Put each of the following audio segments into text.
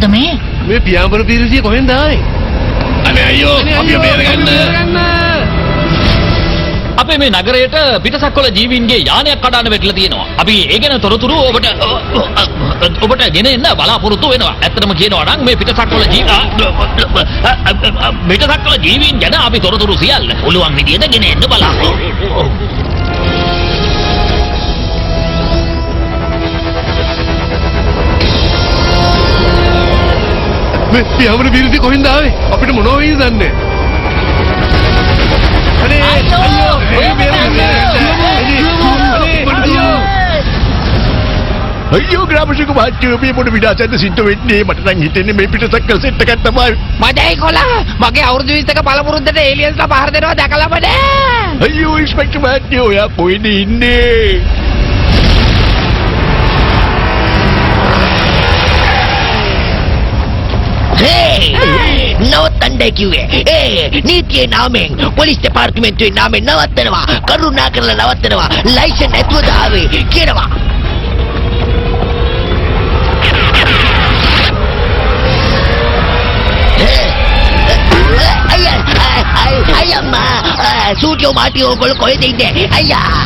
මොකද්ද මේ? මේ පියාඹන පිරිසිය කොහෙන්ද ආවේ? අනේ අයියෝ අපි බේරගන්න. අපේ මේ නගරයට පිටසක්වල ජීවීන්ගේ යානයක් කඩාන වැටිලා තියෙනවා. අපි ඒ ගැන තොරතුරු ඔබට ඔබට ගෙන එන්න බලාපොරොත්තු වෙනවා. ඇත්තටම කියනවා නම් මේ පිටසක්වල පිටසක්වල ජීවීන් ගැන අපි තොරතුරු සියල්ල පුළුවන් විදියට ගෙන එන්න බලාපොරොත්තු. මේ පියාඹන පිරිසිය කොහෙන්ද ආවේ? අපිට මොනව වෙයිද දන්නේ? අනේ අයියෝ ඔය බේරගන්න. අයියෝ ග්‍රාමසේවක මහත්තයෝ මේ මොන විනාශයක්ද සිද්ධ වෙන්නේ? මට නම් හිතෙන්නේ මේ පිටසක්වල සෙට් එකක් තමයි. මදයි කොලා මගේ අවුරුදු 20ක පළපුරුද්දට ඒලියන්ස්ලා පහර දෙනවා දැකලාම නෑ. අයියෝ ඉන්ස්පෙක්ටර් මහත්තයෝ ඔයා කොහෙද ඉන්නේ? හේ නවත්තන්නයි කිව්වේ. ඒ නීතියේ නාමයෙන් පොලිස් දෙපාර්තමේන්තුවේ නාමයෙන් නවත්තනවා. කරුණා කරලා නවත්තනවා. ලයිසන් නැතුවද ආවේ කියනවා. අයියා අයියම්මා සූටියෝ මාටියෝ ඔයගොල්ලෝ කොහෙද ඉන්නේ? අයියා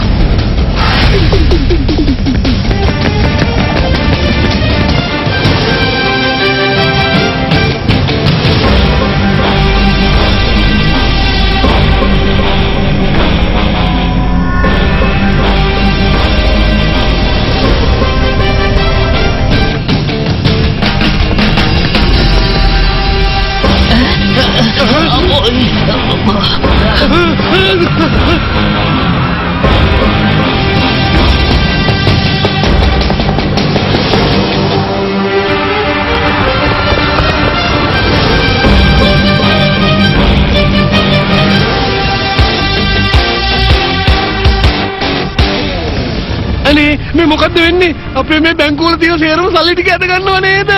අනේ මේ මොකද්ද වෙන්නේ? අපේ මේ බැංකුවල තියෙන සේරම සල්ලි ටික ඇද ගන්නව නේද?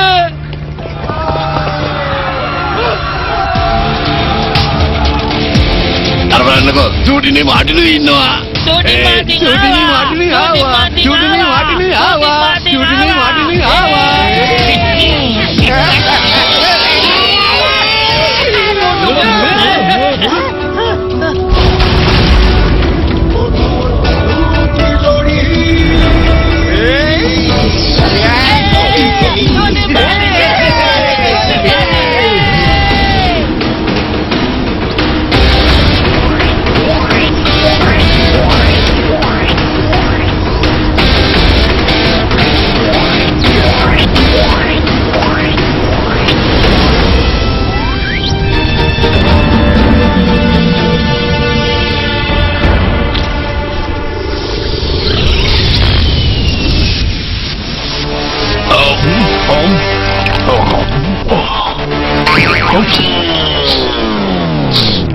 අර බලන්නකෝ සූටිනේ මාටිනේ ඉන්නවා. සූටිනේ මාටිනේ ආවා. සූටිනේ මාටිනේ ආවා. සූටිනේ මාටිනේ ආවා.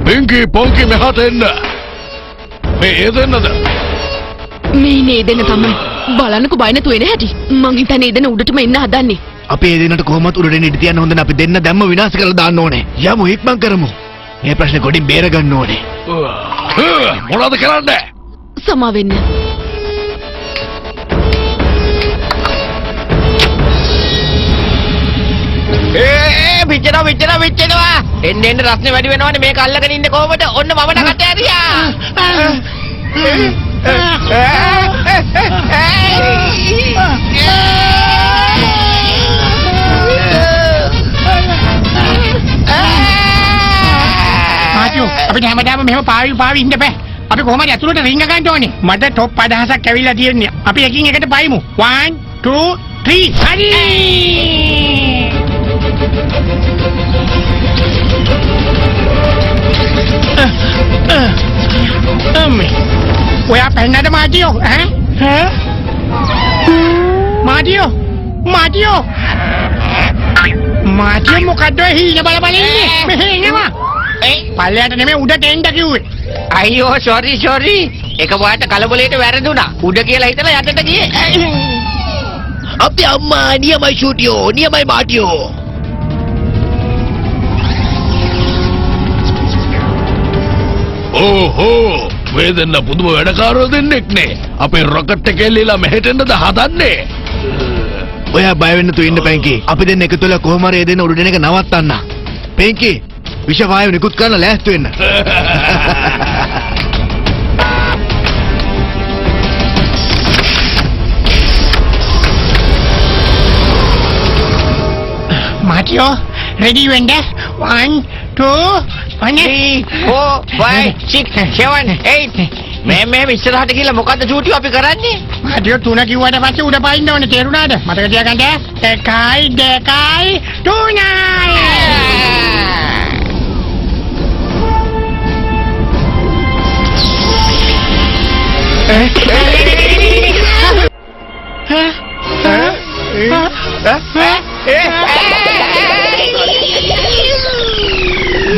පින්කි පොන්කි මෙහාට එන්න. මේ ඒ දෙන්නද? මේ නේ දෙන්න තමයි. බලන්නකෝ බය නැතුව එන හැටි. මං හිතන්නේ ඒ දෙන්න උඩටම එන්න හදන්නේ. අපි ඒ දෙන්නට කොහොමත් උඩට එන්න ඉඩ තියන්න හොඳ නෑ. අපි දෙන්න දැම්ම විනාශ කරලා දාන්න ඕනේ. යමු ඉක්මන් කරමු. මේ ප්‍රශ්නේ ගොඩින් බේර ගන්න ඕනේ. මොනවද කරන්නේ? සමා වෙන්න. ඒ පිච්චෙනවා පිච්චෙනවා පිච්චෙනවා. එන්න එන්න රස්නේ වැඩි වෙනවනේ. මේක අල්ලගෙන ඉන්නේ කොහොමද? ඔන්න මම නකට ඇරියා. මාටියෝ අපිට හැමදාම මෙහෙම පාවි පාවි ඉන්න බෑ. අපි කොහොම හරි ඇතුළට රිංග ගන්න ඕනේ. මට টොප් අදහසක් ඇවිල්ලා තියෙන්නේ. අපි එකින් එකට පයිමු. 1 2 3 හරි. අම්මේ ඔයා පැන්නද මාටියෝ? ඈ ඈ මාටියෝ මාටියෝ මාටියෝ මොකද්ද ඔය හීන බල බල ඉන්නේ? මෙහෙ එනවා. පල්ලයට නෙමෙයි උඩට එන්න කිව්වේ. අයියෝ සෝරි සෝරි. එක පාට කලබලයට වැරදුනා. උඩ කියලා හිතලා යටට ගියේ. අපේ අම්මා නියමයි ෂූටියෝ නියමයි මාටියෝ. ඕහෝ මේ දෙන්න පුදුම වැඩකාරයෝ දෙන්නෙක් නේ. අපේ රොකට් එක එල්ලීලා මෙහෙට එන්නද හදන්නේ? ඔයා බය වෙන්න තු ඉන්න පැංකි. අපි දෙන්න එකතු වෙලා කොහොම හරි ඒ දෙන්න උඩට එන එක නවත්තන්න. පැංකි විෂ වායු නිකුත් කරන්න ලෑස්ති වෙන්න. මාටියෝ රෙඩි වෙන්න. 1 2 3 4 5 6 7 8. මේ මේ ඉස්සරහට ගිහලා මොකද්ද චූටියෝ අපි කරන්නේ? මාටියෝ තුන කිව්වට පස්සේ උඩ පයින්න ඕනේ, තේරුණාද? මතක තියාගන්න. 1 2 3.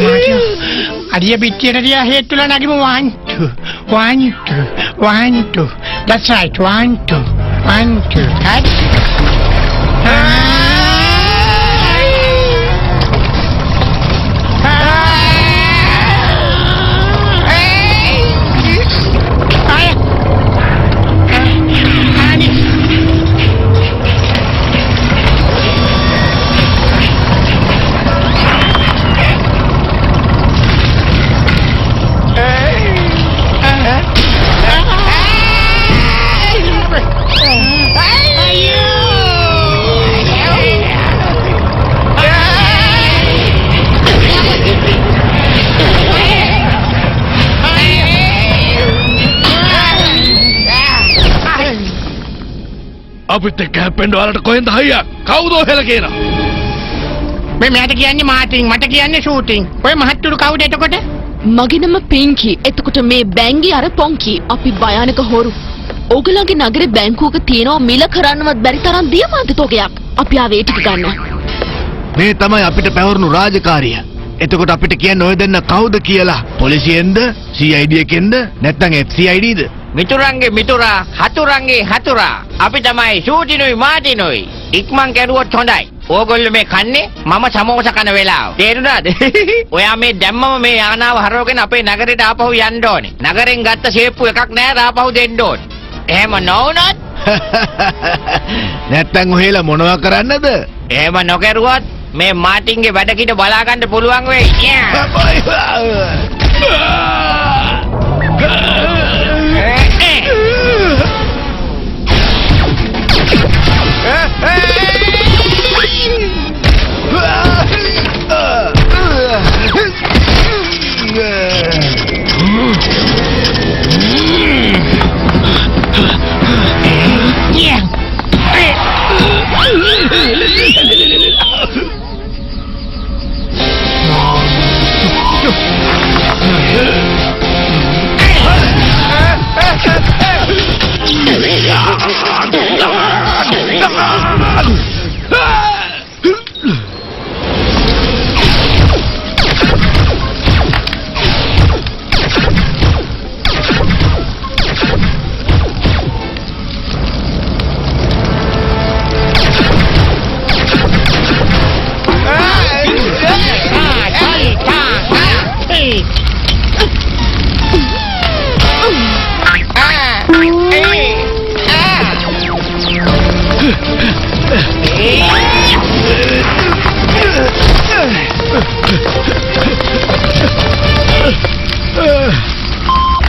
මාටියෝ අඩිය පිටියට තියා හේතුලා නගිමු. 1 2 1 2 1 2. That's right. 1 2 1 2. Cut. අපිත් එක්ක හැප්පෙන්න ඔයාලට කොහෙන්ද හයියක්? කවුද ඔහෙලා කියලා? මේ මට කියන්නේ මාටින්, මට කියන්නේ ෂූටින්. ඔය මහත්තුරු කවුද එතකොට? මගේ නම පින්කි. එතකොට මේ බැංගි අර පොන්කි. අපි භයානක හොරු. ඕගොල්ලන්ගේ නගරේ බැංකුවක තියෙනවා මිල කරන්නවත් බැරි තරම් දියමන්ති තොගයක්. අපි ආවේ ඒ ටික ගන්න. මේ තමයි අපිට පැවරුණු රාජකාරිය. එතකොට අපිට කියන්න ඔය දෙන්න කවුද කියලා? පොලිසියෙන්ද, CID එකෙන්ද, නැත්නම් FCID ද? මිතුරන්ගේ මිතුරා, හතුරන්ගේ හතුරා. අපි තමයි ෂූටිනුයි මාටිනුයි. ඉක්මන් කරුවොත් හොඳයි. ඕගොල්ලෝ මේ කන්නේ මම සමෝස කන වෙලාව. තේරුණාද? ඔයා මේ දැම්මම මේ යානාව හරවගෙන අපේ නගරෙට ආපහු යන්න ඕනේ. නගරෙන් ගත්ත ෂේප්පු එකක් නෑ ආපහු දෙන්න ඕනේ. එහෙම නොවුනොත් නැත්තම් ඔහෙලා මොනවා කරන්නද? එහෙම නොකරුවොත් මේ මාටින්ගේ වැඩ කිට බලා ගන්න පුළුවන් වෙයි.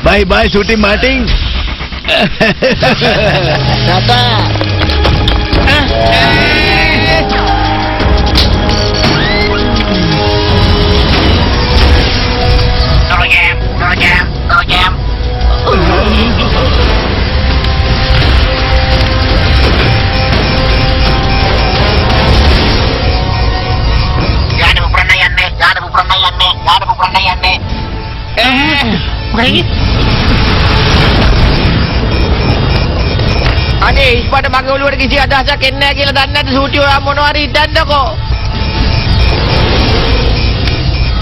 Bye bye shooting Martin. Tata. අනේ ඉස්පට මගේ ඔළුවට කිසි අදහසක් එන්නේ නැහැ කියලා දන්නේ නැද්ද සූටි? ඔයා මොනවා හරි හිතන්නකෝ.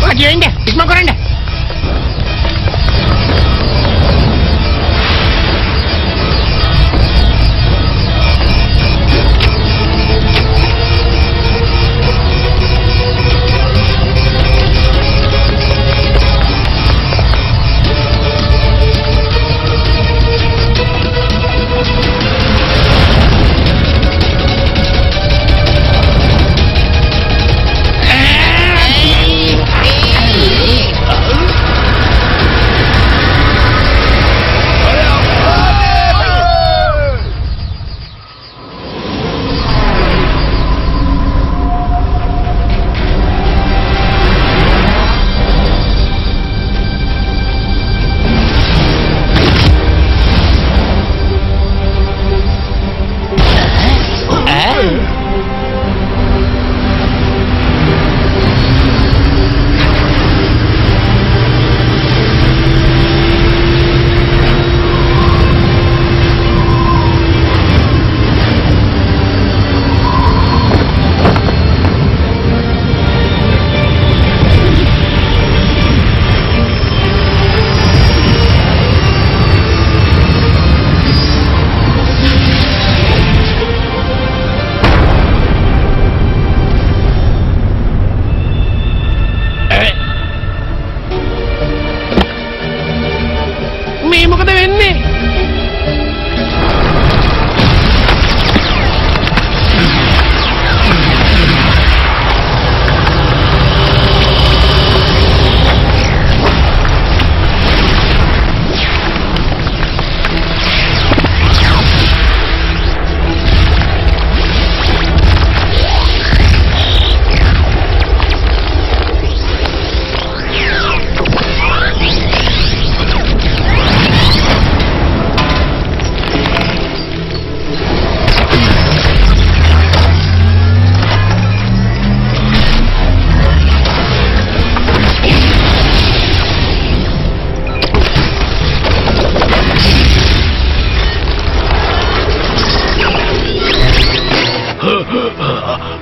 මාටියෝ ඉන්න ඉක්මන් කරන්න.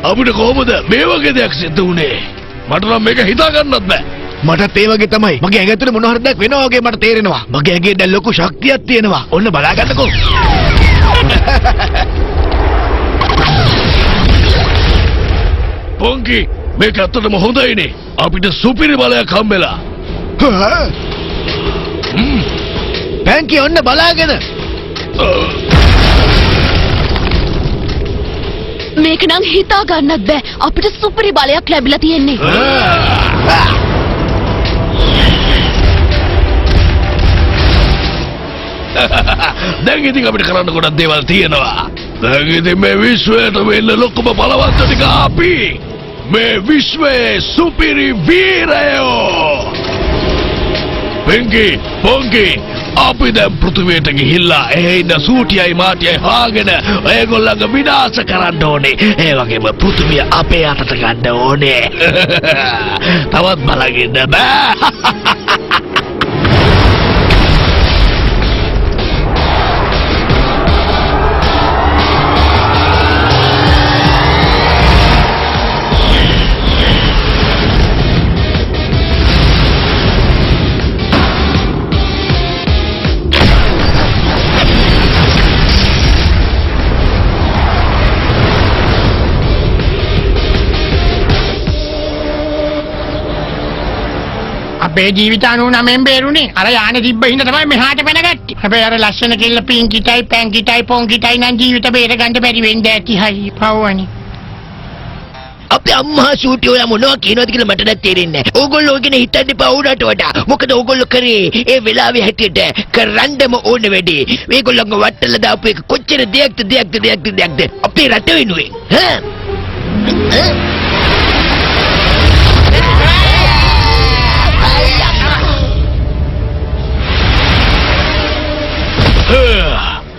අපිට කොහොමද මේ වගේ දෙයක් සිද්ධ වුනේ? මට නම් මේක හිතා ගන්නත් බෑ. මටත් ඒ වගේ තමයි. මගේ ඇඟ ඇතුලේ මොන හරි දෙයක් වෙනවා වගේ මට තේරෙනවා. මගේ ඇඟේ දැන් ලොකු ශක්තියක් තියෙනවා. ඔන්න බලා ගන්නකෝ. පොන්කි මේක ඇත්තටම හොඳයිනේ. අපිට සුපිරි බලයක් හම්බෙලා. පැංකි ඔන්න බලාගෙන. මේක නම් හිතා ගන්නත් බෑ. අපිට සුපිරි බලයක් ලැබිලා තියෙන්නේ. දැන් ඉතින් අපිට කරන්න ගොඩක් දේවල් තියෙනවා. දැන් ඉතින් මේ විශ්වයට වෙන්න ලොකුම බලවන්ත ටික අපි. මේ විශ්වයේ සුපිරි වීරයෝ. පින්කි, පොන්කි, අපි දැන් පෘථිවියට ගිහිල්ලා එහෙ ඉන්න සූටියයි මාටියයි හොයාගෙන ඒගොල්ලන්ව විනාශ කරන්න ඕනේ. ඒ වගේම පෘථිවිය අපේ අතට ගන්න ඕනේ. තවත් බලන් ඉන්න බෑ. අපේ ජීවිත 99න් බේරුනේ. අර යානේ තිබ්බ හින්දා තමයි මෙහාට පැනගත්තේ. හැබැයි අර ලස්සන කෙල්ල පින්කිටයි පැන්කිටයි පොන්කිටයි නම් ජීවිත බේර ගන්න බැරි වෙන්න ඇති. හයි පව්වනේ. අපේ අම්මා සූටි ඔයා මොනවා කියනවද කියලා මට නම් තේරෙන්නේ නැහැ. ඕගොල්ලෝ ගැන හිතන්න එපා උනාට වඩා. මොකද ඕගොල්ලෝ කරේ ඒ වෙලාවේ හැටියට කරන්නම ඕන වැඩේ. මේගොල්ලන්ව වට්ටලා දාපු එක කොච්චර දෙයක්ද දෙයක්ද දෙයක්ද දෙයක්ද අපේ රට වෙනුවෙන්. ඈ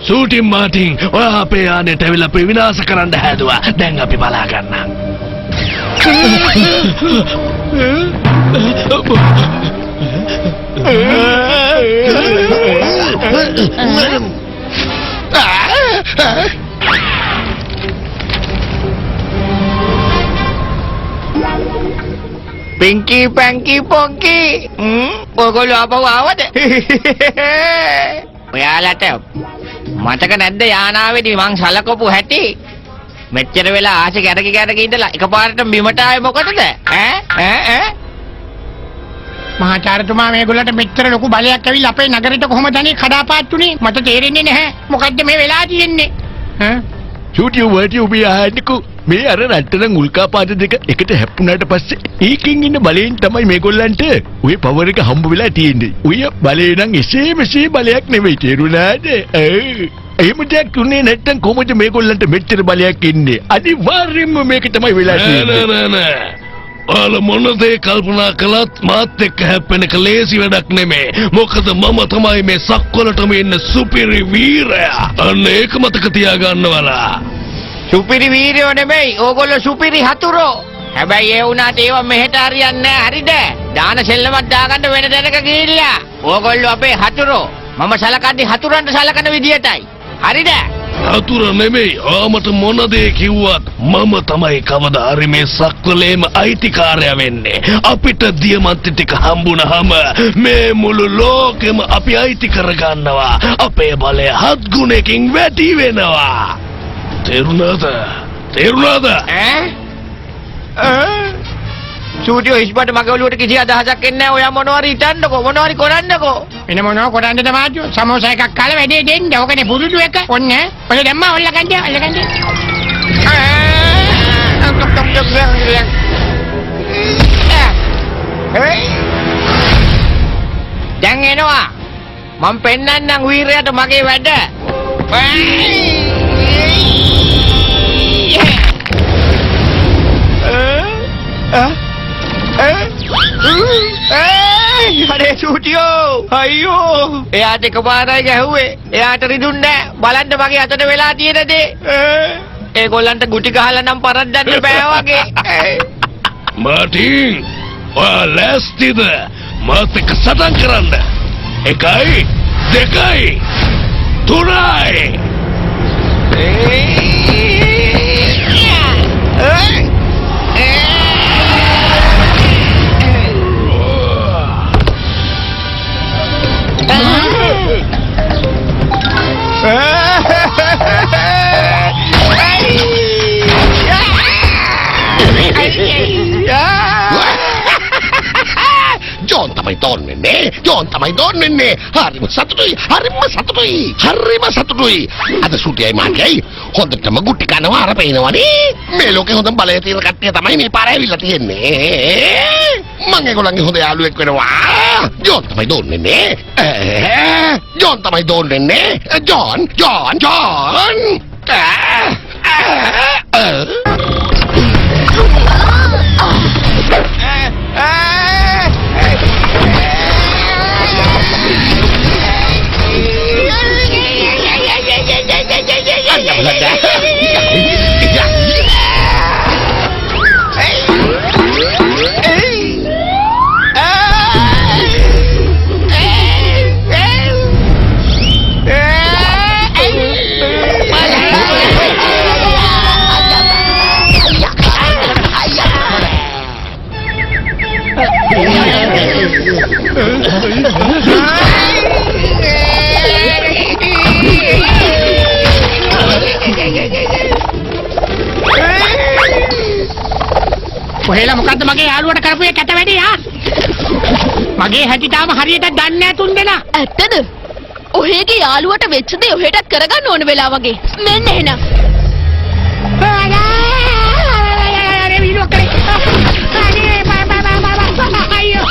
සූටින් මාටින් ඔයා අපේ යානෙට ඇවිල්ලා අපේ විනාශ කරන්න හැදුවා. දැන් අපි බලා ගන්නම්. පින්කි පැන්කි පොන්කි ඔයගොල්ලෝ ආපහු ආවද? ඔයාලට මතක නැද්ද යානාවේදී මං සලකපු හැටි? මෙච්චර වෙලා ආශේ ගැරකි ගැරකි ඉඳලා එකපාරට බිමට ආවේ මොකටද? ඈ ඈ ඈ මහාචාර්යතුමා මේගොල්ලන්ට මෙච්චර ලොකු බලයක් ඇවිල්ලා අපේ නගරෙට කොහොමද අනේ කඩාපාත් උනේ? මට තේරෙන්නේ නැහැ. මොකද්ද මේ වෙලා තියෙන්නේ? ඈ චූටියෝ වටියෝ මේ අහන්නකෝ. මේ අර රට්ටනම් උල්කාපාත දෙක එකට හැප්පුණාට පස්සේ ඒකෙන් ඉන්න බලයෙන් තමයි මේගොල්ලන්ට ඔය පවර් එක හම්බ වෙලා තියෙන්නේ. ඔය බලය නම් එසේ මෙසේ බලයක් නෙවෙයි, තේරුණාද? එහෙම දෙයක් උනේ නැත්තම් කොහොමද මේගොල්ලන්ට මෙච්චර බලයක් ඉන්නේ? අනිවාර්යයෙන්ම මේක තමයි වෙලා තියෙන්නේ. නෑ නෑ නෑ. ඔයාලා මොන දේ කල්පනා කළත් මාත් එක්ක හැප්පෙන එක ලේසි වැඩක් නෙමෙයි. මොකද මම තමයි මේ සක්වලටම ඉන්න සුපිරි වීරයා. අන්න ඒක මතක තියාගන්න වලා. සුපිරි වීරයෝ නෙමෙයි, ඕගොල්ලෝ සුපිරි හතුරෝ. හැබැයි ඒ වුණාට ඒවා මෙහෙට හරියන්නේ නෑ, හරිද? දාන සෙල්ලමක් දාගන්න වෙන තැනක ගිහිල්ලා. ඕගොල්ලෝ අපේ හතුරෝ. මම සලකන්නේ හතුරන්ට සලකන විදියටයි. හරිද? හතුර නෙමෙයි, ආමට මොන දේ කිව්වත් මම තමයි කවදා හරි මේ සක්වලේම අයිතිකාරයා වෙන්නේ. අපිට දියමන්ති ටික හම්බුනහම මේ මුළු ලෝකෙම අපි අයිති කරගන්නවා. අපේ බලය හත් ගුණයකින් වැඩි වෙනවා. තේරුණාද? තේරුණාද? ඈ ඈ සූටියෝ ඉස්බට මගේ ඔළුවට කිසි අදහසක් එන්නේ නැහැ. ඔයා මොනවා හරි හිතන්නකෝ, මොනවා හරි කරන්නකෝ. වෙන මොනවා කරන්නද මාජු? සමෝසා එකක් කාලා වැඩේ දෙන්න. ඕකනේ පුරුදු එක. ඔන්න ඔය දැම්මා ඔල්ලගන්න ඔල්ලගන්න. දැන් එනවා. මං පෙන්නන්නම් වීරයාට මගේ වැඩ. අනේ සූටියෝ අයියෝ, එයාට එකපාරයි ගැහුවේ. එයාට රිදුන්නේ නෑ. බලන්න මගේ අතට වෙලා තියෙන දේ. ඒගොල්ලන්ට ගුටි ගහලා නම් පරද්දන්න බෑ වගේ. මාටින්, ඔයා ලෑස්තිද මාත් එක්ක සටන් කරන්න? 1 2 3. තමයි ඩෝන් වෙන්නේ. ජෝන් තමයි ඩෝන් වෙන්නේ. හරිම සතුටුයි. හරිම සතුටුයි. හරිම සතුටුයි. අද සූටියයි මාටියයි හොඳටම ගුටි කනවා අර පේනවනේ. මේ ලෝකේ හොඳම බලය තියෙන කට්ටිය තමයි මේ පාර ඇවිල්ලා තියෙන්නේ. මං ඒගොල්ලන්ගේ හොඳ යාළුවෙක් වෙනවා. ජෝන් තමයි ඩෝන් වෙන්නේ. ජෝන් තමයි ඩෝන් වෙන්නේ. John John John. ඔහෙලා මොකද්ද මගේ යාළුවට කරපු ඒ කැත වැඩේ ආ? මගේ හැටි තාම හරියට දන්නේ නැහැ තුන් දෙනා. ඇත්තද? ඔහෙගේ යාළුවට වෙච්ච දේ ඔහෙටත් කරගන්න ඕන වෙලාව වගේ. මෙන්න එහෙනම්. අනේ විලෝ කරේ. අනේ බා බා බා බා බා. අයියෝ.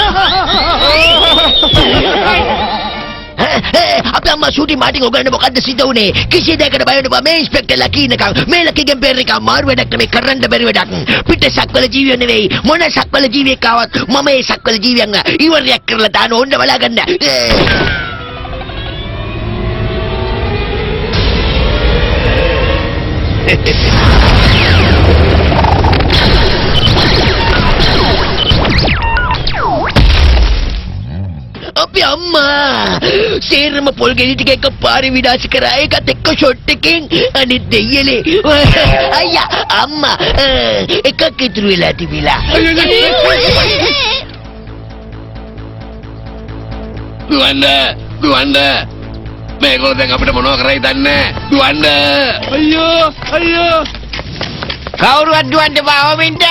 අපේ අම්මා සූටි මාටින් ඔගන්න මොකද්ද සිද්ධ වුනේ? කිසි දෙයකට බය වෙන්න බෑ. මේ ඉන්ස්පෙක්ටර් ලකී ඉන්නකම් මේ ලකීගෙන් බේරෙන එක අමාරු වැඩක් නෙමෙයි, කරන්න බැරි වැඩක්. පිට සක්වල ජීවියෝ නෙවෙයි, මොන සක්වල ජීවියෙක් ආවත් මම ඒ සක්වල ජීවියන්ව ඉවරයක් කරලා දාන ඕන්න බලාගන්න. අපේ අම්මා සේරම පොල් ගෙඩි ටික එක පාරේ විනාශ කරා. ඒකත් එක්ක ෂොට් එකෙන්. අනිත් දෙයියලේ අයියා අම්මා එකක් ඉතුරු වෙලා තිබිලා. දුවන්න දුවන්න මේගොල්ලෝ දැන් අපිට මොනව කරයි දන්නේ නැහැ. දුවන්න. අයියෝ අයියෝ. කවුරුවත් දුවන්න එපා ඕමින්ට.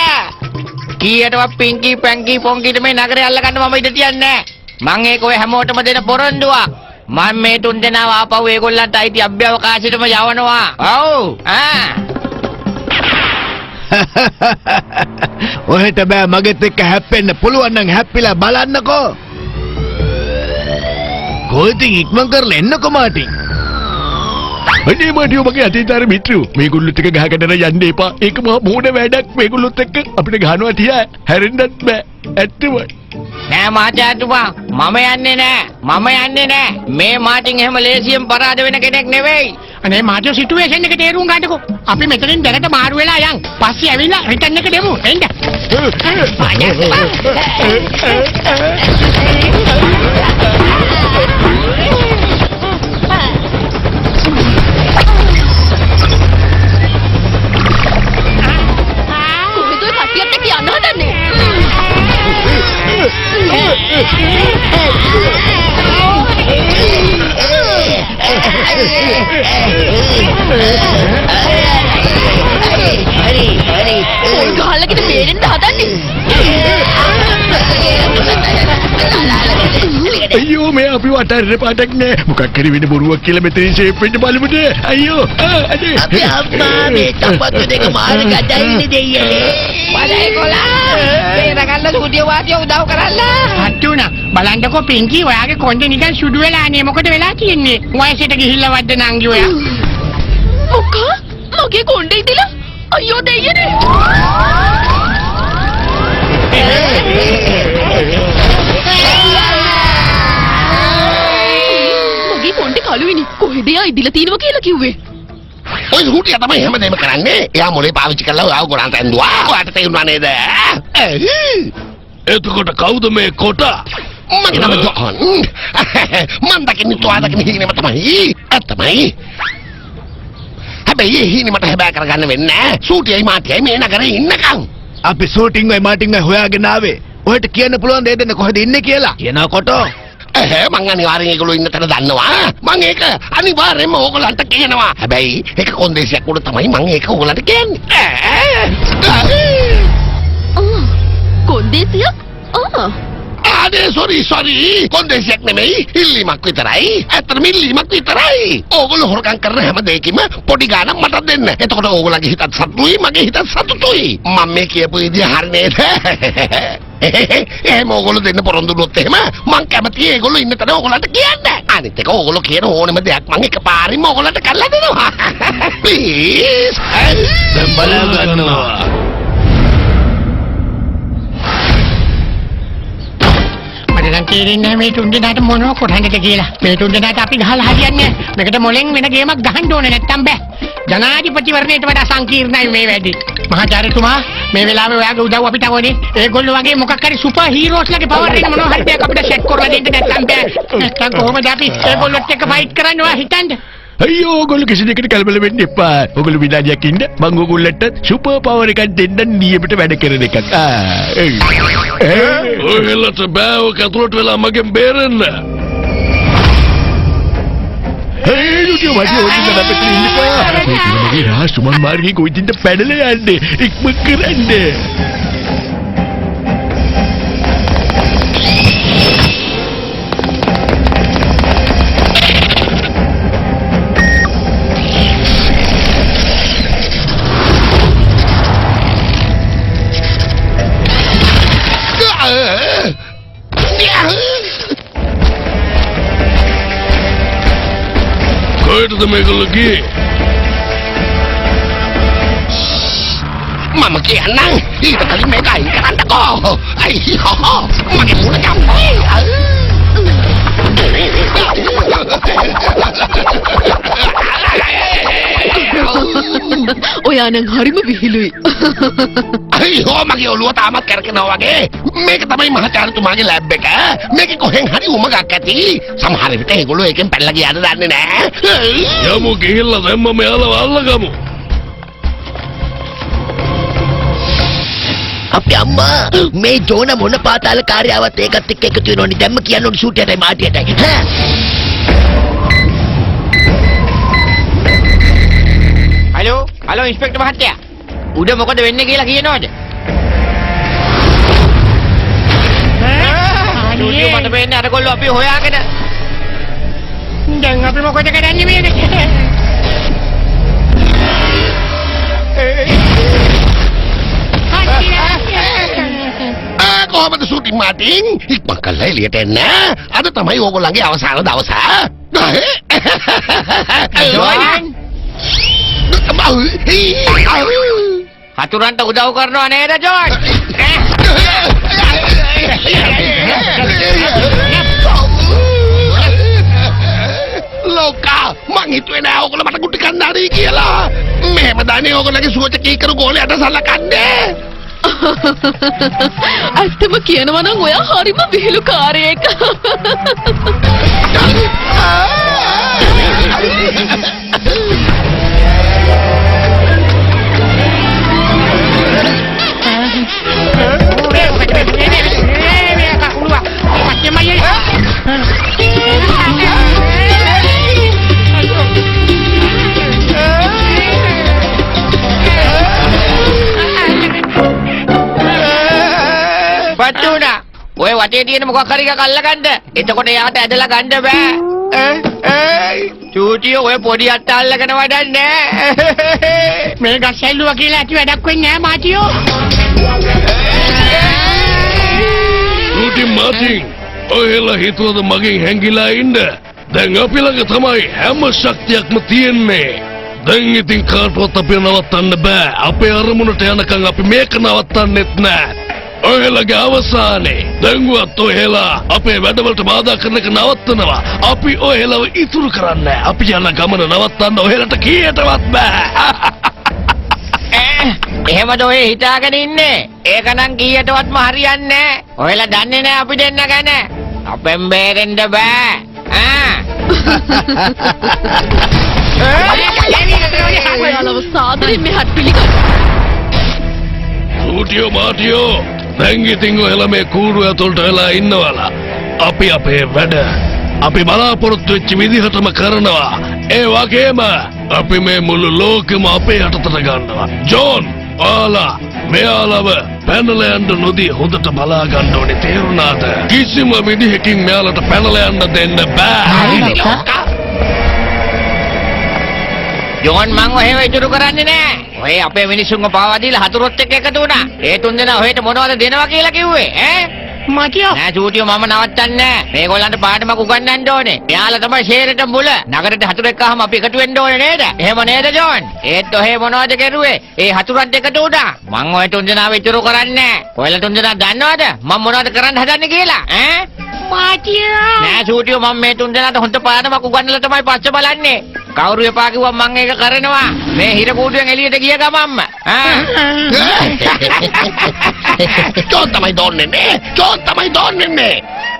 කීයටවත් පින්කී පැන්කී පොන්කීට මේ නගරේ අල්ලගන්න මම ඉඩ තියන්නේ නැහැ. මං ඒක ඔය හැමෝටම දෙන පොරොන්දුවක්. මං මේ තුන් දෙනාව ආපහු ඒගොල්ලන්ට අයිති අභ්‍යවකාශයටම යවනවා. ඔව්. ආ. ඔහෙට බෑ මගෙත් එක්ක හැප්පෙන්න. පුළුවන් නම් හැප්පිලා බලන්නකෝ. කොයිතින් ඉක්මන් කරලා එන්නකෝ මාටින්. අනේ මාටියෝ මගේ අතීත මිත්‍රයෝ මේගොල්ලොත් එක්ක ගහගෙන යන්න එපා. ඒක මහා මෝඩ වැඩක්. මේගොල්ලොත් එක්ක අපිට ගහනවා තියා හැරෙන්නත් බෑ. ඇත්තම නෑ මහාචාර්යතුමා, මම යන්නේ නෑ. මම යන්නේ නෑ. මේ මාටින් එහෙම ලේසියෙන් පරාද වෙන කෙනෙක් නෙවෙයි. අනේ මාටියෝ සිටුේෂන් එක තේරුම් ගන්නකෝ. අපි මෙතනින් දැනට මාරු වෙලා යන්. පස්සේ ඇවිල්ලා රිටර්න් එක දෙමු. එන්න. කොහෙද ඔය කට්ටියත් එක්ක යන්න හදන්නේ? හරි හරි. පොල් ගහලකට බේරෙන්න හදන්නේ. අයියෝ මේ අපි වටාරේ පාටක් නෑ. මොකක් හරි වෙන බොරුවක් කියලා මෙතනින් සේෆ් වෙන්න බලමුද? අයියෝ අනේ අපේ අම්මා මේ තපත්තු දෙක මාර ගදයිනේ දෙයියනේ. වඩේ කොලා බේරගන්න සූටිය වාටිය උදව් කරන්න. හත්තු වුණා. බලන්නකෝ පින්කි ඔයාගේ කොණ්ඩේ නිකන් සුදු වෙලා නේ. මොකද වෙලා තියෙන්නේ? වයසට ගිහිල්ලා වද්ද නංගි ඔයා. මොකා? මගේ කොණ්ඩේ ඉතිලා? අයියෝ දෙයියනේ. මගේ කොණ්ඩේ කළුවිනි. කොහෙද එයා ඉදිලා තියෙනවා කියලා කිව්වේ? ඔය සූටිය තමයි හැමදේම කරන්නේ. එයා මොලේ පාවිච්චි කරලා ඔයාව ගොඩාන්ට ඇන්දුවා. ඔයාට තේරුණා නේද? එතකොට කවුද මේ කොටා? මගේ නම ජෝන්. මං දකින්නේ ඔයා දකින්න හීනෙම තමයි. ඇත්තමයි. හැබැයි ඒ හීනෙ මට හැබෑ කරගන්න වෙන්නේ නෑ. සූටියයි මාටියයි මේ නගරේ ඉන්නකම්. අපි සූටින්වයි මාටින්වයි හොයාගෙන ආවේ. ඔහෙට කියන්න පුළුවන් දේ දෙන්න කොහෙද ඉන්නේ කියලා. කියනවා කොටෝ. මං අනිවාර්යෙන් ඒගොල්ලෝ ඉන්න තැන දන්නවා. මං ඒක අනිවාර්යෙන්ම ඕගොල්ලන්ට කියනවා. හැබැයි ඒක කොන්දේසියක් උඩ තමයි මං ඒක ඕගොල්ලන්ට කියන්නේ. කොන්දේසියක්? ආ. අනේ සෝරි සෝරි කොන්දේසියක් නෙමෙයි ඉල්ලීමක් විතරයි. ඇත්තටම ඉල්ලීමක් විතරයි. ඕගොල්ලෝ හොරකම් කරන හැම දෙයකින්ම පොඩි ගාණක් මටත් දෙන්න. එතකොට ඕගොල්ලන්ගේ හිතත් සතුටුයි මගේ හිතත් සතුටුයි. මම මේ කියපු විදිය හරි නේද? එහෙම ඕගොල්ලෝ දෙන්න පොරොන්දු වුණොත් එහෙම මං කැමතියි ඒගොල්ලෝ ඉන්න තැන ඕගොල්ලන්ට කියන්න. අනිත් එක ඕගොල්ලෝ කියන ඕනම දෙයක් මං එකපාරින්ම ඕගොල්ලන්ට කරලා දෙනවා. ප්ලීස්. දැන් බලා ගන්නවා. මට නම් තේරෙන්නේ නැහැ මේ තුන් දෙනාට මොනව කරන්නද කියලා. මේ තුන් දෙනාට අපි ගහලා හරියන්නේ නැහැ. මේකට මොලෙන් වෙන ගේමක් ගහන්න ඕනේ නැත්තම් බෑ. ජනාධිපතිවරණයට වඩා සංකීර්ණයි මේ වැඩේ. මහාචාර්යතුමා මේ වෙලාවේ ඔයාගේ උදව් අපිට ඕනේ. ඒගොල්ලෝ වගේ මොකක් හරි සුපර් හීරෝස්ලාගේ පවර් එක මොනවා හරි දෙයක් අපිට සෙට් කරලා දෙන්න නැත්තම් බෑ. නැත්තම් කොහොමද අපි ඒගොල්ලොත් එක්ක ෆයිට් කරන්න ඔයා හිතන්නේ? අයියෝ ඔයගොල්ලෝ කිසි දෙයකට කලබල වෙන්න එපා. ඔයගොල්ලෝ විනාඩියක් ඉන්න මං ඔයගොල්ලන්ට සුපර් පවර් එකක් දෙන්න නියමට වැඩ කරන එකක්. ඔයලට බෑ ඔක ඇතුළට වෙලා මගෙන් බේරෙන්න. හේ යුටිය වඩි ඔය අපිට ඉන්න එපා. මගේ රහස් සුමන් මාර්ගයේ කොයිදින්ද පැනලා යන්නේ. ඉක්මන් කරන්න. කොහෙටද මේගොල්ලෝ ගියේ? මම කියන්නම් ඊට කලින් මේක අයින් කරන්නකෝ. අයියෝ මගේ මූණ කම්පයි. ඔයා නම් හරිම විහිළුයි. අයියෝ මගේ ඔළුව තාමත් කැරකෙනවා වගේ. මේක තමයි මහාචාර්යතුමාගේ ලැබ් එක. මේකේ කොහෙන් හරි උමගක් ඇති. සමහර විට ඒගොල්ලෝ ඒකෙන් පැනලා ගියාද දන්නේ නෑ. යමු ගිහිල්ලා දැම්මම එයාලව අල්ලගමු. අපේ අම්මා මේ ජෝන මොන පාතාල කාර්යාවත් ඒකත් එක්ක එකතු වෙනවනේ. දැම්ම කියන්න ඕනේ සූටියටයි මාටියටයි. හා හලෝ හලෝ ඉන්ස්පෙක්ටර් මහත්තයා. උඩ මොකද වෙන්නේ කියලා කියනවද? අනේ මට පේන්නේ අරගොල්ලෝ අපි හොයාගෙන. දැන් අපි මොකද කරන්නේ මේකට? කොහොමද ෂූටින් මාටින්? ඉක්මන් කරලා එළියට එන්න. අද තමයි ඕගොල්ලන්ගේ අවසාන දවස. හතුරන්ට උදව් කරනවා නේද ජෝන්? ලෝකා මං හිතුවේ නෑ ඕගොල්ලෝ මට ගුටි කන්න හරි කියලා. මෙහෙම දානේ ඕගොල්ලන්ගේ සුවච කීකරු ගෝලයට සලකන්නේ. ඇත්තම කියනවා නම් ඔයා හරිම විහිළුකාරයෙක්. පත්තුනා ඔය වටේ තියෙන මොකක් හරි එකක් අල්ලගන්න. එතකොට එයාට ඇදලා ගන්න බෑ. චූටියෝ ඔය පොඩි අත්ත අල්ලගෙන වැඩක් නෑ. මේ ගස් ඇල්ලුවා කියලා ඇති වැඩක් වෙන්නේ නෑ මාටියෝ. චූටි මාටින් ඔයලා හිතුවද මගෙන් හැංගිලා ඉන්න? දැන් අපි ළඟ තමයි හැම ශක්තියක්ම තියෙන්නේ. දැන් ඉතින් කාටවත් අපිව නවත්තන්න බෑ. අපේ අරමුණට යනකම් අපි මේක නවත්තන්නෙත් නෑ. ඔයලාගේ අවසානේ දැන්වත් ඔයලා අපේ වැඩවලට බාධා කරන එක නවත්තනවා. අපි ඔයලාව ඉතුරු කරන්නේ නෑ. අපි යන ගමන නවත්තන්න ඔයලාට කීයටවත් බෑ. එහෙමද ඔය හිතාගෙන ඉන්නේ? ඒක නම් කීයටවත්ම හරියන්නේ නෑ. ඔයලා දන්නේ නෑ අපි දෙන්න ගැන. අපෙන් බේරෙන්න බෑ. ආ ඔයාලව සාදරයෙන් මෙහාට පිළිගන්න. සූටියෝ මාටියෝ දැන් ඉතින් ඔයාලා මේ කූඩුව ඇතුළට වෙලා ඉන්නවලා. අපි අපේ වැඩ අපි බලාපොරොත්තු වෙච්ච විදිහටම කරනවා. ඒ වගේම අපි මේ මුළු ලෝකෙම අපේ යටතට ගන්නවා. ජෝන්, ඔයාලා මෙයාලව පැනලා යන්න නොදී හොඳට බලා ගන්න ඕනේ, තේරුණාද? කිසිම විදිහකින් මෙයාලට පැනලා යන්න දෙන්න බෑ. ජෝන් මං ඔහෙව ඉතුරු කරන්නේ නෑ. ඔය අපේ මිනිස්සුන්ව පාවා දීලා හතුරුත් එක්ක එකතු වුණා. ඒ තුන් දෙනා ඔහෙට මොනවද දෙනවා කියලා කිව්වේ ඈ? මාටියෝ නෑ චූටියෝ මම නවත්තන්නේ නෑ. මේගොල්ලන්ට පාඩමක් උගන්වන්න ඕනේ. මෙයාලා තමයි ෂේරෙට මුල. නගරෙට හතුරෙක් ආවම අපි එකතු වෙන්න ඕනේ නේද? එහෙම නේද ජෝන්? ඒත් ඔහේ මොනවද කරුවේ? ඒ හතුරත් එකතු වුණා. මං ඔය තුන් දෙනාව ඉතුරු කරන්නේ නෑ. ඔයාලා තුන් දෙනා දන්නවද මං මොනවද කරන්න හදන්නේ කියලා? ඈ? මාටියෝ නෑ චූටියෝ මං මේ තුන් දෙනාට හොඳ පාඩමක් උගන්වලා තමයි පස්සේ බලන්නේ. කවුරු එපා කිව්වම මං ඒක කරනවා. මේ හිර කූඩුවෙන් එළියට ගිය ගමන්ම. ආ ජෝන් තමයි දෝන්නේ නේ. ජෝන් තමයි දෝන්නේ නේ.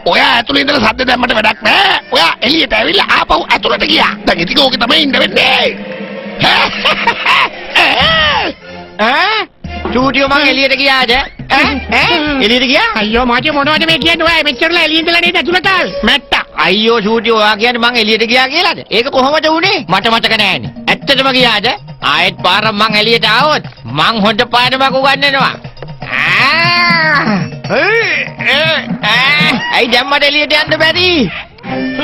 ඔයා ඇතුලේ ඉඳලා සද්ද දැම්මට වැඩක් නෑ. ඔයා එළියට ඇවිල්ලා ආපහු ඇතුලට ගියා. දැන් ඉතින් ඕකේ තමයි ඉන්න වෙන්නේ. ඈ චූටියෝ මං එළියට ගියාද? ඈ ඈ එළියට ගියා? අයියෝ මාටියෝ මොනවද මේ කියන්නේ? ඔයා මෙච්චරලා එළිය ඉඳලා නේද ඇතුළට ආවේ? මැට්ටා. අයියෝ චූටියෝ ඔයා කියන්නේ මං එළියට ගියා කියලාද? ඒක කොහොමද වුනේ? මට මතක නෑනේ. ඇත්තටම ගියාද? ආයෙත් පාරක් මං එළියට ආවොත් මං හොඳ පාඩමක් උගන්වනවා. ඇයි දැන් මට එළියට යන්න බැරි?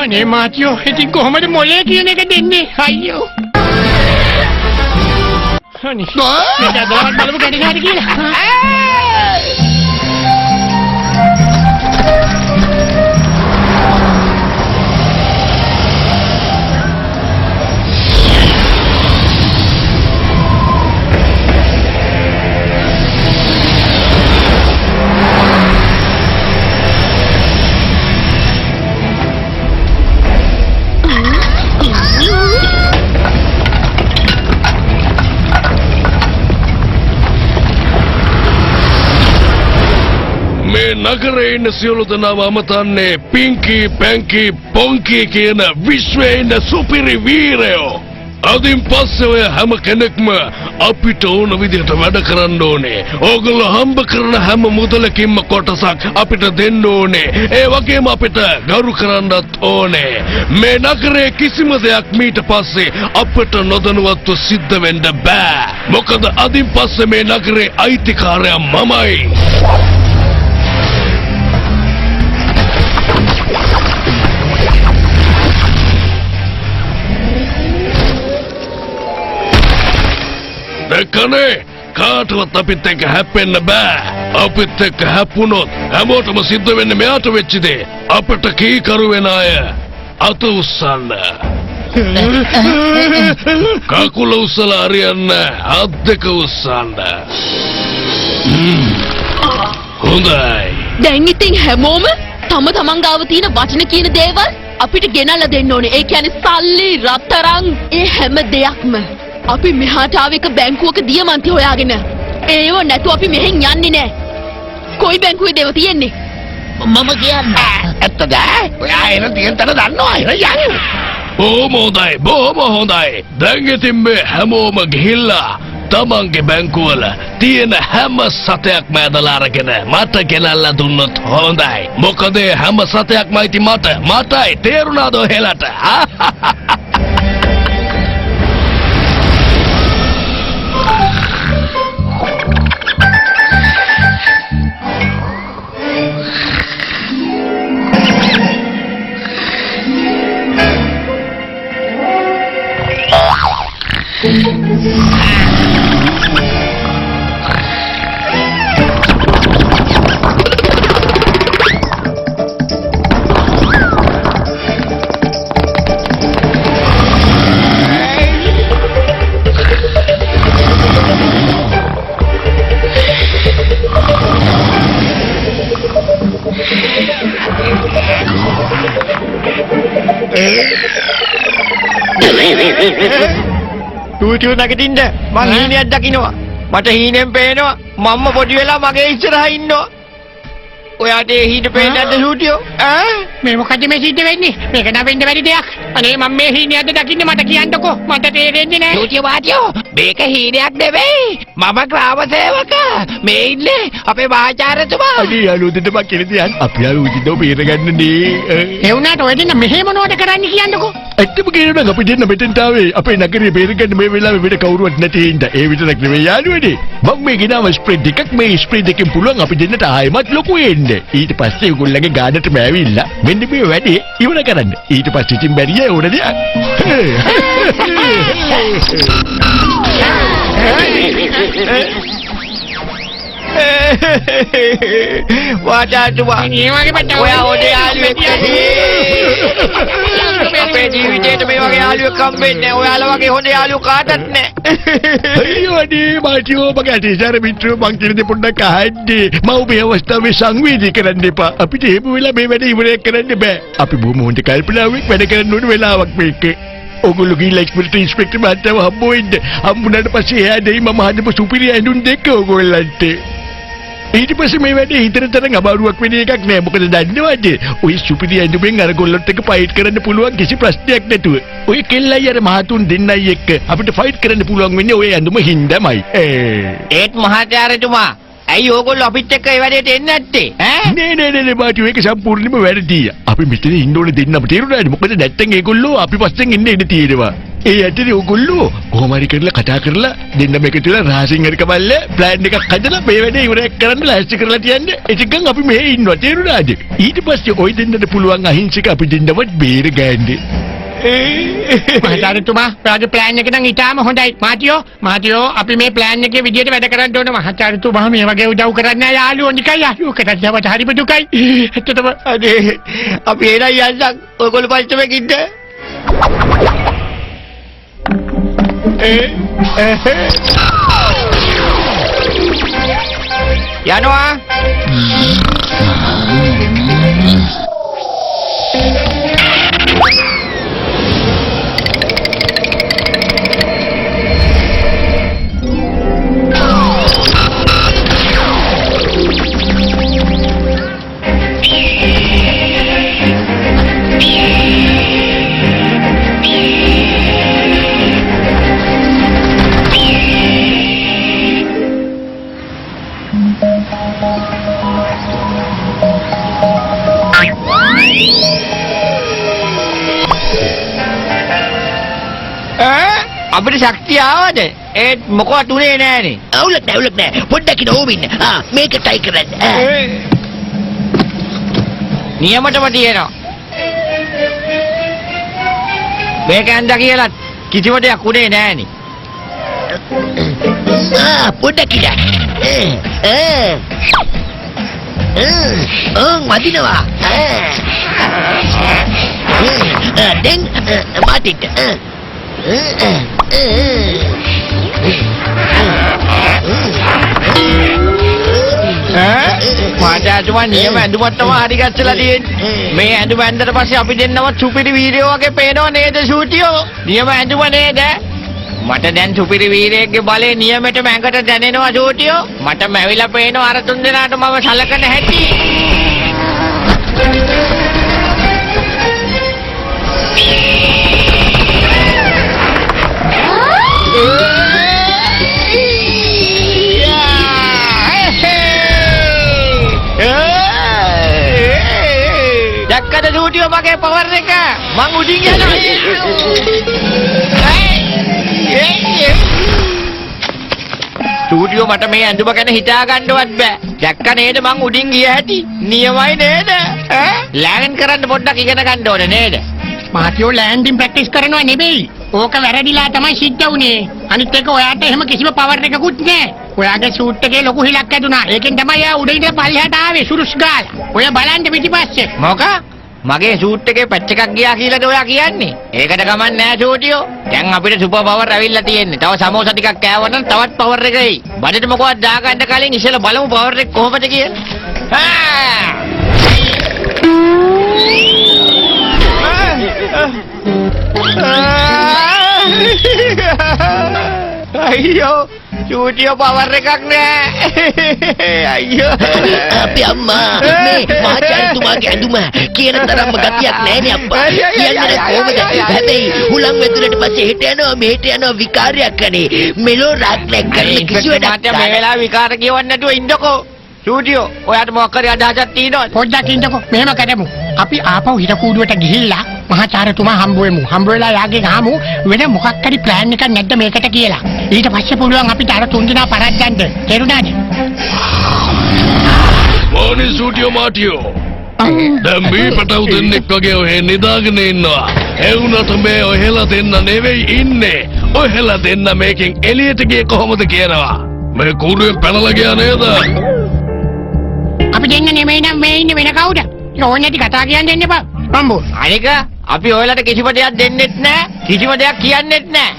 අනේ මාටියෝ ඉතින් කොහොමද මොලේ කියන එක දෙන්නේ? අයියෝ. අනේ මේක අදවත් බලමු කැඩෙනවද කියලා. මේ නගරේ ඉන්න සියලු දෙනාම අමතන්නේ පින්කි පැන්කි පොන්කි කියන විශ්වයේ ඉන්න සුපිරි වීරයෝ. අදින් පස්සේ ඔය හැම කෙනෙක්ම අපිට ඕන විදිහට වැඩ කරන්න ඕනේ. ඕගොල්ලෝ හම්බ කරන හැම මුදලකින්ම කොටසක් අපිට දෙන්න ඕනේ. ඒ වගේම අපිට ගරු කරන්නත් ඕනේ. මේ නගරේ කිසිම දෙයක් මීට පස්සේ අපිට නොදැනුවත්ව සිද්ධ වෙන්න බෑ. මොකද අදින් පස්සේ මේ නගරේ අයිතිකාරයා මමයි. දැක්කනේ කාටවත් අපිත් එක්ක හැප්පෙන්න බෑ. අපිත් එක්ක හැප්පුණොත් හැමෝටම සිද්ධ වෙන්නේ මෙයාට වෙච්ච දේ. අපිට කීකරු වෙන අය අත උස්සන්න. කකුල උස්සලා හරියන්න අත් දෙක උස්සන්න. හොඳයි. දැන් ඉතින් හැමෝම තම තමන් ගාව තියෙන වටින කියන දේවල් අපිට ගෙනල්ලා දෙන්න ඕනේ. ඒ කියන්නේ සල්ලි, රත්තරන්, ඒ හැම දෙයක්ම. අපි මෙහාට ආව එක බැංකුවක දියමන්ති හොයාගෙන. ඒව නැතුව අපි මෙහෙන් යන්නේ නෑ. කොයි බැංකුවේද ඒව තියෙන්නේ? මම කියන්න. ඇත්තද? ඔයා එන තියෙන තැන දන්නවා. එන යන්න. බොහොම හොඳයි, බොහොම හොඳයි. දැන් ඉතින් මේ හැමෝම ගිහිල්ලා තමන්ගේ බැංකුවල තියෙන හැම සතයක්ම ඇදලා අරගෙන මට ගෙනල්ලා දුන්නොත් හොඳයි. මොකද ඒ හැම සතයක්ම අයිති මට. මටයි. තේරුණාද ඔහෙලට? චූටියෝ නැගිටින්න මං හීනයක් දකින්නවා. මට හීනෙන් පේනවා මම්ම පොඩි වෙලා මගේ ඉස්සරහා ඉන්නවා. ඔයාට ඒ හීන පේන්නේ නැද්ද සූටියෝ? ඈ මේ මොකද මේ සිද්ධ වෙන්නේ? මේක නම් වෙන්න බැරි දෙයක්. අනේ මම මේ හීනේ අද දකින්නේ මට කියන්නකෝ. මට තේරෙන්නේ නෑ. සූටියෝ මාටියෝ මේක හීනයක් නෙවෙයි. මම ග්‍රාම සේවක. මේ ඉන්නේ අපේ මහාචාර්යතුමා. අනේ යාළුවෝ දෙන්න මං කියලා තියන් අපි අර උචිතව බේරගන්න නේ. ඒ වුණාට ඔය දෙන්න මෙහෙ මොනවද කරන්නේ කියන්නකෝ. ඇත්තම කියනවා නම් අපි දෙන්න මෙතෙන්ට ආවේ අපේ නගරේ බේරගන්න මේ වෙලාවේ වෙන කවුරුවත් නැති හින්දා. ඒ විතරක් නෙවෙයි යාළුවනේ. මං මේ ගෙනාව ස්ප්‍රේ දෙකක්. මේ ස්ප්‍රේ දෙකෙන් පුළුවන් අපි දෙන්නට ආයෙමත් ලොකු වෙන්න. ඊට පස්සේ ඒගොල්ලන්ගේ ගානටම ඇවිල්ලා මෙන්න මේ වැඩේ ඉවර කරන්න. ඊට පස්සේ ඉතින් බැරිය ඕන දෙයක්. වාචාතුමා මේ වගේ මට ඔයා හොඳ යාළුවෙක්. අපේ ජීවිතේට මේ වගේ යාළුවෙක් හම්බෙන්නේ නෑ. ඔයාලා වගේ හොඳ යාළුවෝ කාටවත් නෑ. අයියෝ අනේ මාටියෝ මගේ අතිශාර මිත්‍රයෝ මං කියන දේ පොඩ්ඩක් අහන්න. මම මේ අවස්ථාවේ සංවේදී කරන්න එපා. අපිට එහෙම වෙලා මේ වැඩේ ඉවරයක් කරන්න බෑ. අපි බොහොම හොඳ කල්පනාවෙන් වැඩ කරන්න ඕන වෙලාවක් මේක. ඔගොල්ලෝ ගිහිල්ලා ඉක්මනට ඉන්ස්පෙක්ටර් මහත්තයාව හම්බ වෙන්න. හම්බුනාට පස්සේ එයා දෙයි මම හදපු සුපිරි ඇඳුම් දෙක ඔයගොල්ලන්ට. ඊට පස්සේ මේ වැඩේ හිතන තරම් අමාරුවක් වෙන එකක් නෑ. මොකද දන්නවද? ඔය සුපිරි ඇඳුමෙන් අර ගොල්ලොත් එක්ක ෆයිට් කරන්න පුළුවන් කිසි ප්‍රශ්නයක් නැතුව. ඔය කෙල්ලයි අර මහතුන් දෙන්නයි එක්ක අපිට ෆයිට් කරන්න පුළුවන් වෙන්නේ ඔය ඇඳුම හින්දාමයි. ඒත් මහාචාර්යතුමා ඇයි ඕගොල්ලෝ අපිත් එක්ක ඒ වැඩේට එන්නේ නැත්තේ? ඈ නෑ නෑ නෑ නෑ මාටියෝ ඒක සම්පූර්ණයෙන්ම වැරදි. අපි මෙතන ඉන්න ඕනේ දෙන්නම තේරුණාද? මොකද නැත්තම් ඒගොල්ලෝ අපි පස්සෙන් එන්න ඉඩ තියෙනවා. ඒ ඇත්තට ඕගොල්ලෝ කොහොම හරි කරලා කතා කරලා දෙන්නම එකතු වෙලා රහසින් හරි කමල්ල ප්ලෑන් එකක් හදලා මේ වැඩේ ඉවරයක් කරන්න ලෑස්ති කරලා තියන්න. එතකන් අපි මෙහෙ ඉන්නවා තේරුණාද? ඊට පස්සේ ඔය දෙන්නට පුළුවන් අහිංසක අපි දෙන්නවත් බේර ගන්න. මහාචාර්යතුමා ඔයාගේ ප්ලෑන් එක නම් ඉතාම හොඳයි. මාටියෝ මාටියෝ අපි මේ ප්ලෑන් එකේ විදියට වැඩ කරන්න ඕන. මහාචාර්යතුමා මේ වගේ උදව් කරන්නේ නැහැ යාළුවෝ නිකන් යාළුවෝ කරන්නේ මට හරිම දුකයි. ඇත්තටම අනේ අපි එනයි යන්නම්. ඔයගොල්ලෝ පරිස්සමෙන් ඉන්න. යනවා. අපිට ශක්තිය ආවද? ඒත් මොකවත් උනේ නෑනේ. අවුලක් නෑ අවුලක් නෑ. පොඩ්ඩක් ඉන්න ඕම ඉන්න. ආ මේක ටයි කරන්න. නියමටම තියෙනවා. මේක ඇඳා කියලා කිසිම දෙයක් උනේ නෑනේ. ආ පොඩ්ඩක් ඉන්න. වදිනවා. දැන් මාටිට. මාචාතුමා නියම ඇඳුමක් තමයි හරි ගස්සලා තියෙන්නේ. මේ ඇඳුම ඇඳලා පස්සේ අපි දෙන්නවත් සුපිරි වීරයෝ වගේ පේනව නේද ෂූටියෝ? නියම ඇඳුම නේද? මට දැන් සුපිරි වීරයෙක්ගේ බලය නියමෙටම ඇඟට දැනෙනවා ෂූටියෝ. මට මැවිලා පේනවා අර තුන් දෙනාට මම සලකන හැටි. දැක්කද ෂූටියෝ මගේ පවර් එක? මං උඩින් යනවා. ෂූටියෝ මට මේ ඇඳුම ගැන හිතා ගන්නවත් බෑ. දැක්ක නේද මං උඩින් ගිය හැටි? නියමයි නේද? ඈ ලෑන්ඩ් කරන්න පොඩ්ඩක් ඉගෙන ගන්න ඕනේ නේද? මාටියෝ ලෑන්ඩින් ප්‍රැක්ටිස් කරනවා නෙවෙයි. ඕක වැරදිලා තමයි සිද්ධ වුනේ. අනිත් එක ඔයාට එහෙම කිසිම පවර් එකකුත් නෑ. ඔයාගේ සූට් එකේ ලොකු හිලක් ඇදුනා. ඒකෙන් තමයි ඔයා උඩ ඉඳලා පල්ලෙහාට ආවේ සුරුස් ගාලා. ඔය බලන්න පිටිපස්සේ. මොකක්? මගේ සූට් එකේ පැච් එකක් ගියා කියලාද ඔයා කියන්නේ? ඒකට ගමන් නෑ ෂූටියෝ. දැන් අපිට සුපර් පවර් ඇවිල්ලා තියෙන්නේ. තව සමෝසා ටිකක් කෑවනම් තවත් පවර් එක එයි. බඩට මොකවත් දාගන්න කලින් ඉස්සෙල්ලා බලමු පවර් එක කොහොමද කියලා. ආ! අයියෝ චූටියෝ පවර් එකක් නෑ. අයියෝ අපේ අම්මා මේ මහාචාර්යතුමාගේ ඇඳුම කියන තරම්ම ගතියක් නෑනේ අප්පා. කියන්නේ කොහොමද? හැබැයි හුලං වැදුනට පස්සේ හෙට යනවා මෙහෙට යනවා විකාරයක් අනේ. මෙලෝ රාක් නෑ කරන කිසි වැඩක් නෑ. මේ වෙලාවේ විකාර කියවන්න නැතුව ඉන්නකෝ. චූටියෝ ඔයාට මොකක් හරි අදහසක් තියෙනවද? පොඩ්ඩක් ඉන්නකෝ. මෙහෙම කරමු. අපි ආපහු හිර කූඩුවට ගිහිල්ලා මහාචාර්යතුමා හම්බ වෙමු. හම්බ වෙලා යාගෙන් අහමු වෙන මොකක් හරි ප්ලෑන් එකක් නැද්ද මේකට කියලා. ඊට පස්සේ පුළුවන් අපිට අර තුන් දෙනා පරද්දන්න. තේරුණාද? මොනි සූටියෝ මාටියෝ. දැන් මේ පැටව් දෙන්නෙක් වගේ ඔහෙ නිදාගෙන ඉන්නවා. ඒ වුණාට මේ ඔහෙලා දෙන්න නෙවෙයි ඉන්නේ. ඔහෙලා දෙන්න මේකෙන් එළියට ගියේ කොහොමද කියනවා. මේ කූඩුවෙන් පැනලා ගියා නේද? අපි දෙන්න නෙමෙයි නම් මේ ඉන්නේ වෙන කවුද? ඕනේ නැති කතා කියන්න දෙන්න එපා. බම්බෝ. අනික අපි ඔයාලට කිසිම දෙයක් දෙන්නෙත් නෑ, කිසිම දෙයක් කියන්නෙත් නෑ.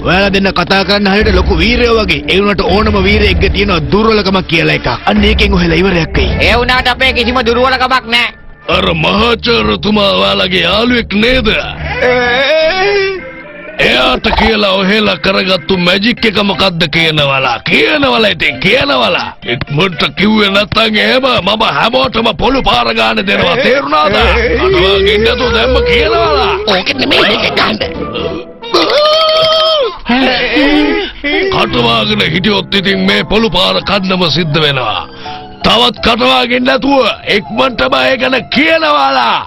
ඔයාලා දෙන්න කතා කරන්න හරියට ලොකු වීරයෝ වගේ. ඒ වුණාට ඕනම වීරයෙක්ගේ තියෙන දුර්වලකමක් කියලා එකක්. අන්න ඒකෙන් ඔහෙලා ඉවරයක් වෙයි. ඒ වුණාට අපේ කිසිම දුර්වලකමක් නෑ. අර මහාචාර්යතුමා ඔයාලගේ යාළුවෙක් නේද? එයාට කියලා ඔහෙලා කරගත්තු මැජික් එක මොකද්ද කියනවලා කියනවලා ඉතින් කියනවලා ඉක්මනට කිව්වේ නැත්තම් එහෙම මම හැමෝටම පොළු පාර ගන්න දෙනවා තේරුණාද? අනවාගේ ඉන්නතෝ දැම්ම කියනවලා. ඕකෙ නෙමෙයි මේක ගන්න. කටවාගෙන හිටියොත් ඉතින් මේ පොළු පාර කන්නම සිද්ධ වෙනවා. තවත් කටවාගෙන නැතුව ඉක්මනටම ඒ ගැන කියනවලා.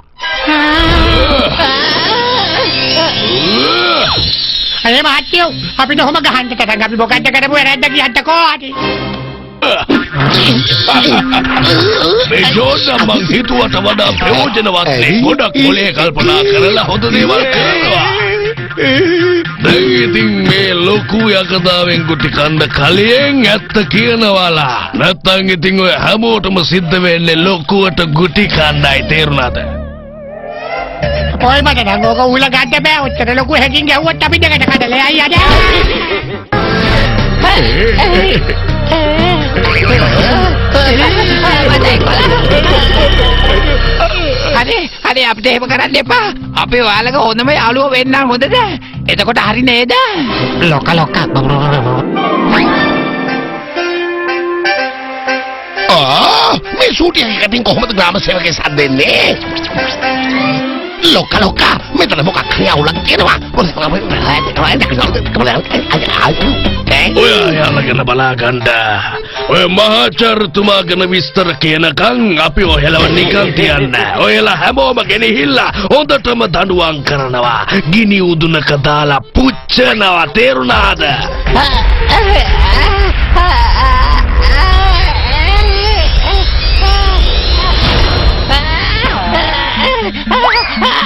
අනේ මහත්තයෝ අපිට ඔහොම ගහන්න තරම් අපි මොකද්ද කරපු වැරද්ද කියන්නකෝ හරි. මේ ජෝන් මං හිතුවට වඩා ප්‍රයෝජනවත් නේ. ගොඩක් මොලේ කල්පනා කරලා හොඳ දේවල් කරනවා. දැන් ඉතින් මේ ලොකු යකදාවෙන් ගුටි කන්න කලින් ඇත්ත කියනවාලා. නැත්තම් ඉතින් ඔය හැමෝටම සිද්ධ වෙන්නේ ලොකුවට ගුටි කන්නයි තේරුණාද? ඔය මට නම් ඕක උල ගන්න බෑ. ඔච්චර ලොකු හැකින් ගැහුවත් අපි දෙකට කඩලා යයි අද. අනේ අනේ අපිට එහෙම කරන්න එපා. අපි ඔයාලගේ හොඳම යාළුවෝ වෙන්නම් හොඳද? එතකොට හරි නේද? ලොක ලොක. ආ මේ සූටිය එකකින් කොහොමද ග්‍රාම සේවකේ සද්ද එන්නේ? ලොක්ක ලොක්ක මෙතන මොකක් හරි අවුලක් තියෙනවා. ඔය යාලා ගැන බලා ගන්න. ඔය මහාචාර්යතුමා ගැන විස්තර කියනකම් අපි ඔහෙලව නිකන් තියන්න. ඔයලා හැමෝම ගෙනහිල්ලා හොඳටම දඬුවම් කරනවා. ගිනි උදුනක දාලා පුච්චනවා තේරුණාද?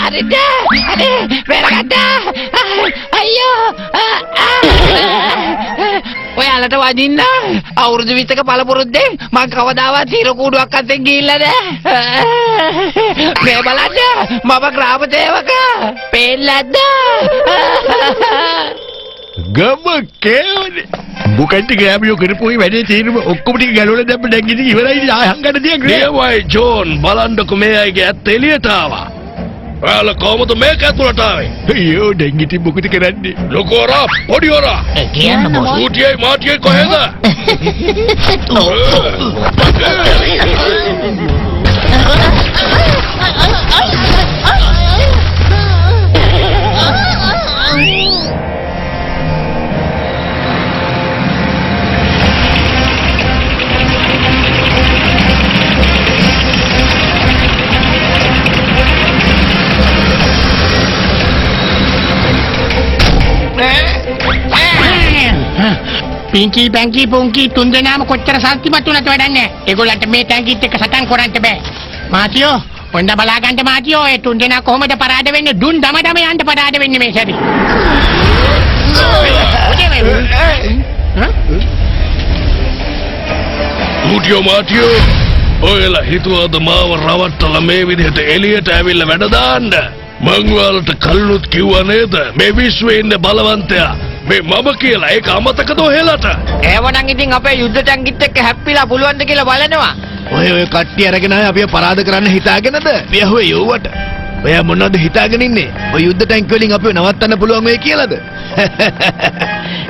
හරිද? අනේ බේරගන්න. අයියෝ ඔයාලට වදින්න අවුරුදු 20ක පළපුරුද්දෙන් මං කවදාවත් හිර කූඩුවක් අතෙන් ගිහිල්ලා නෑ. මේ බලන්න මම ග්‍රාම සේවක. පේන්නැද්ද? ගම කේවනේ. මොකද්ද ග්‍රාමියෝ කරපු ඔය වැඩේ තේරුම ඔක්කොම ටික ගැලවලා දැම්ම දැන් ඉතින් ඉවරයි ඉතින් ආය හංගන්න දෙයක් නෑ. ඒවයි ජෝන් බලන්නකො මේ අයගේ ඇත්ත එළියට ආවා. ඔයාලා කොහොමද මේක ඇතුළට ආවේ? අයියෝ දැන් ඉතින් මොකද කරන්නේ? ලොකු හොරා පොඩි හොරා කියන්න බොස්. සූටියයි මාටියයි කොහෙද? පින්කි පැංකි පුංකි තුන් දෙනාම කොච්චර සල්තිමත් වුණත් වැඩක් නෑ. ඒගොල්ලන්ට මේ ටැංකිත් එක්ක සටන් කරන්න බෑ. මාතියෝ ඔන්න බලා ගන්න මාතියෝ ඒ තුන් දෙනා කොහොමද පරාද වෙන්නේ? දුන් දම දම යන්න පරාද වෙන්නේ මේ සැරේ. මුටියෝ මාටියෝ ඔයලා හිතුවද මාව රවට්ටලා මේ විදිහට එළියට ඇවිල්ලා වැඩ දාන්න? මං ඔයාලට කල්ලුත් කිව්වා නේද මේ විශ්වයේ ඉන්න බලවන්තයා මේ මම කියලා. ඒක අමතකද ඔහෙලට? ඒවනම් ඉතින් අපේ යුද්ධ ටැංකිත් එක්ක හැප්පිලා පුළුවන්ද කියලා බලනවා. ඔය ඔය කට්ටිය අරගෙන ආවේ අපිව පරාද කරන්න හිතාගෙනද? අපි ඇහුවේ යොව්වට. ඔයා මොනවද හිතාගෙන ඉන්නේ? ඔය යුද්ධ ටැංක් වලින් අපිව නවත්තන්න පුළුවන් වෙයි කියලාද?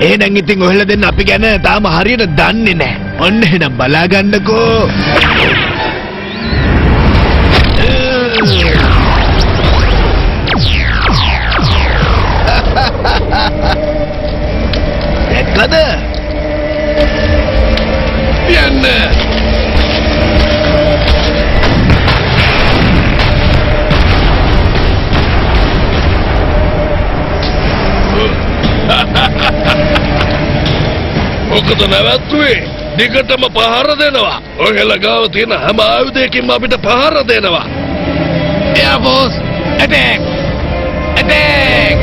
එහෙනම් ඉතින් ඔහෙලා දෙන්න අපි ගැන තාම හරියට දන්නේ නැහැ. ඔන්න එහෙනම් බලා ගන්නකෝ. දැක්කද? යන්න. මොකද නැවැත්තුවේ? දිගටම පහර දෙනවා. ඔහෙලා ගාව තියෙන හැම ආයුධයකින්ම අපිට පහර දෙනවා. Air Force attack! Attack!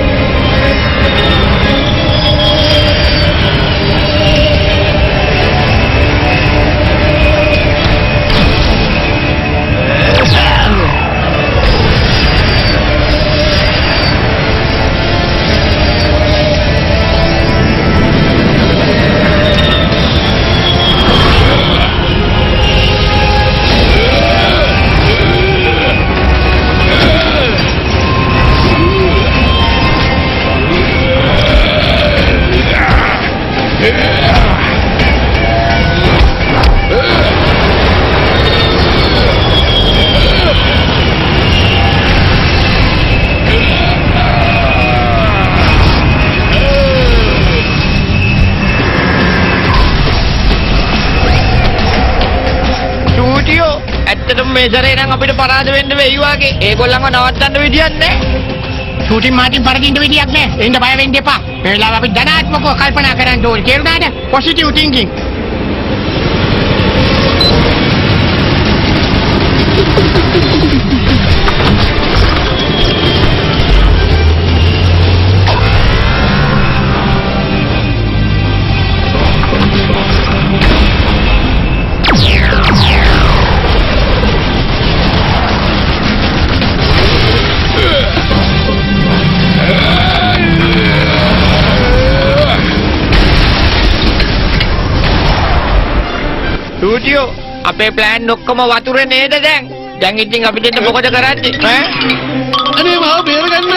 මේ සැරේ නම් අපිට පරාද වෙන්න වෙයි වාගේ. ඒගොල්ලන්ව නවත්තන්න විදියක් නැහැ. ෂූටින් මාටින් පරදින්න විදියක් නැහැ. එන්න බය වෙන්න එපා. මේ වෙලාව අපි ධනාත්මකව කල්පනා කරන්න ඕනේ. තේරුණාද? Positive thinking. සූටියෝ අපේ ප්ලෑන් ඔක්කොම වතුරේ නේද දැන්? දැන් ඉතින් අපි දෙන්න මොකද කරන්නේ? ඈ? අනේ මාව බේරගන්න.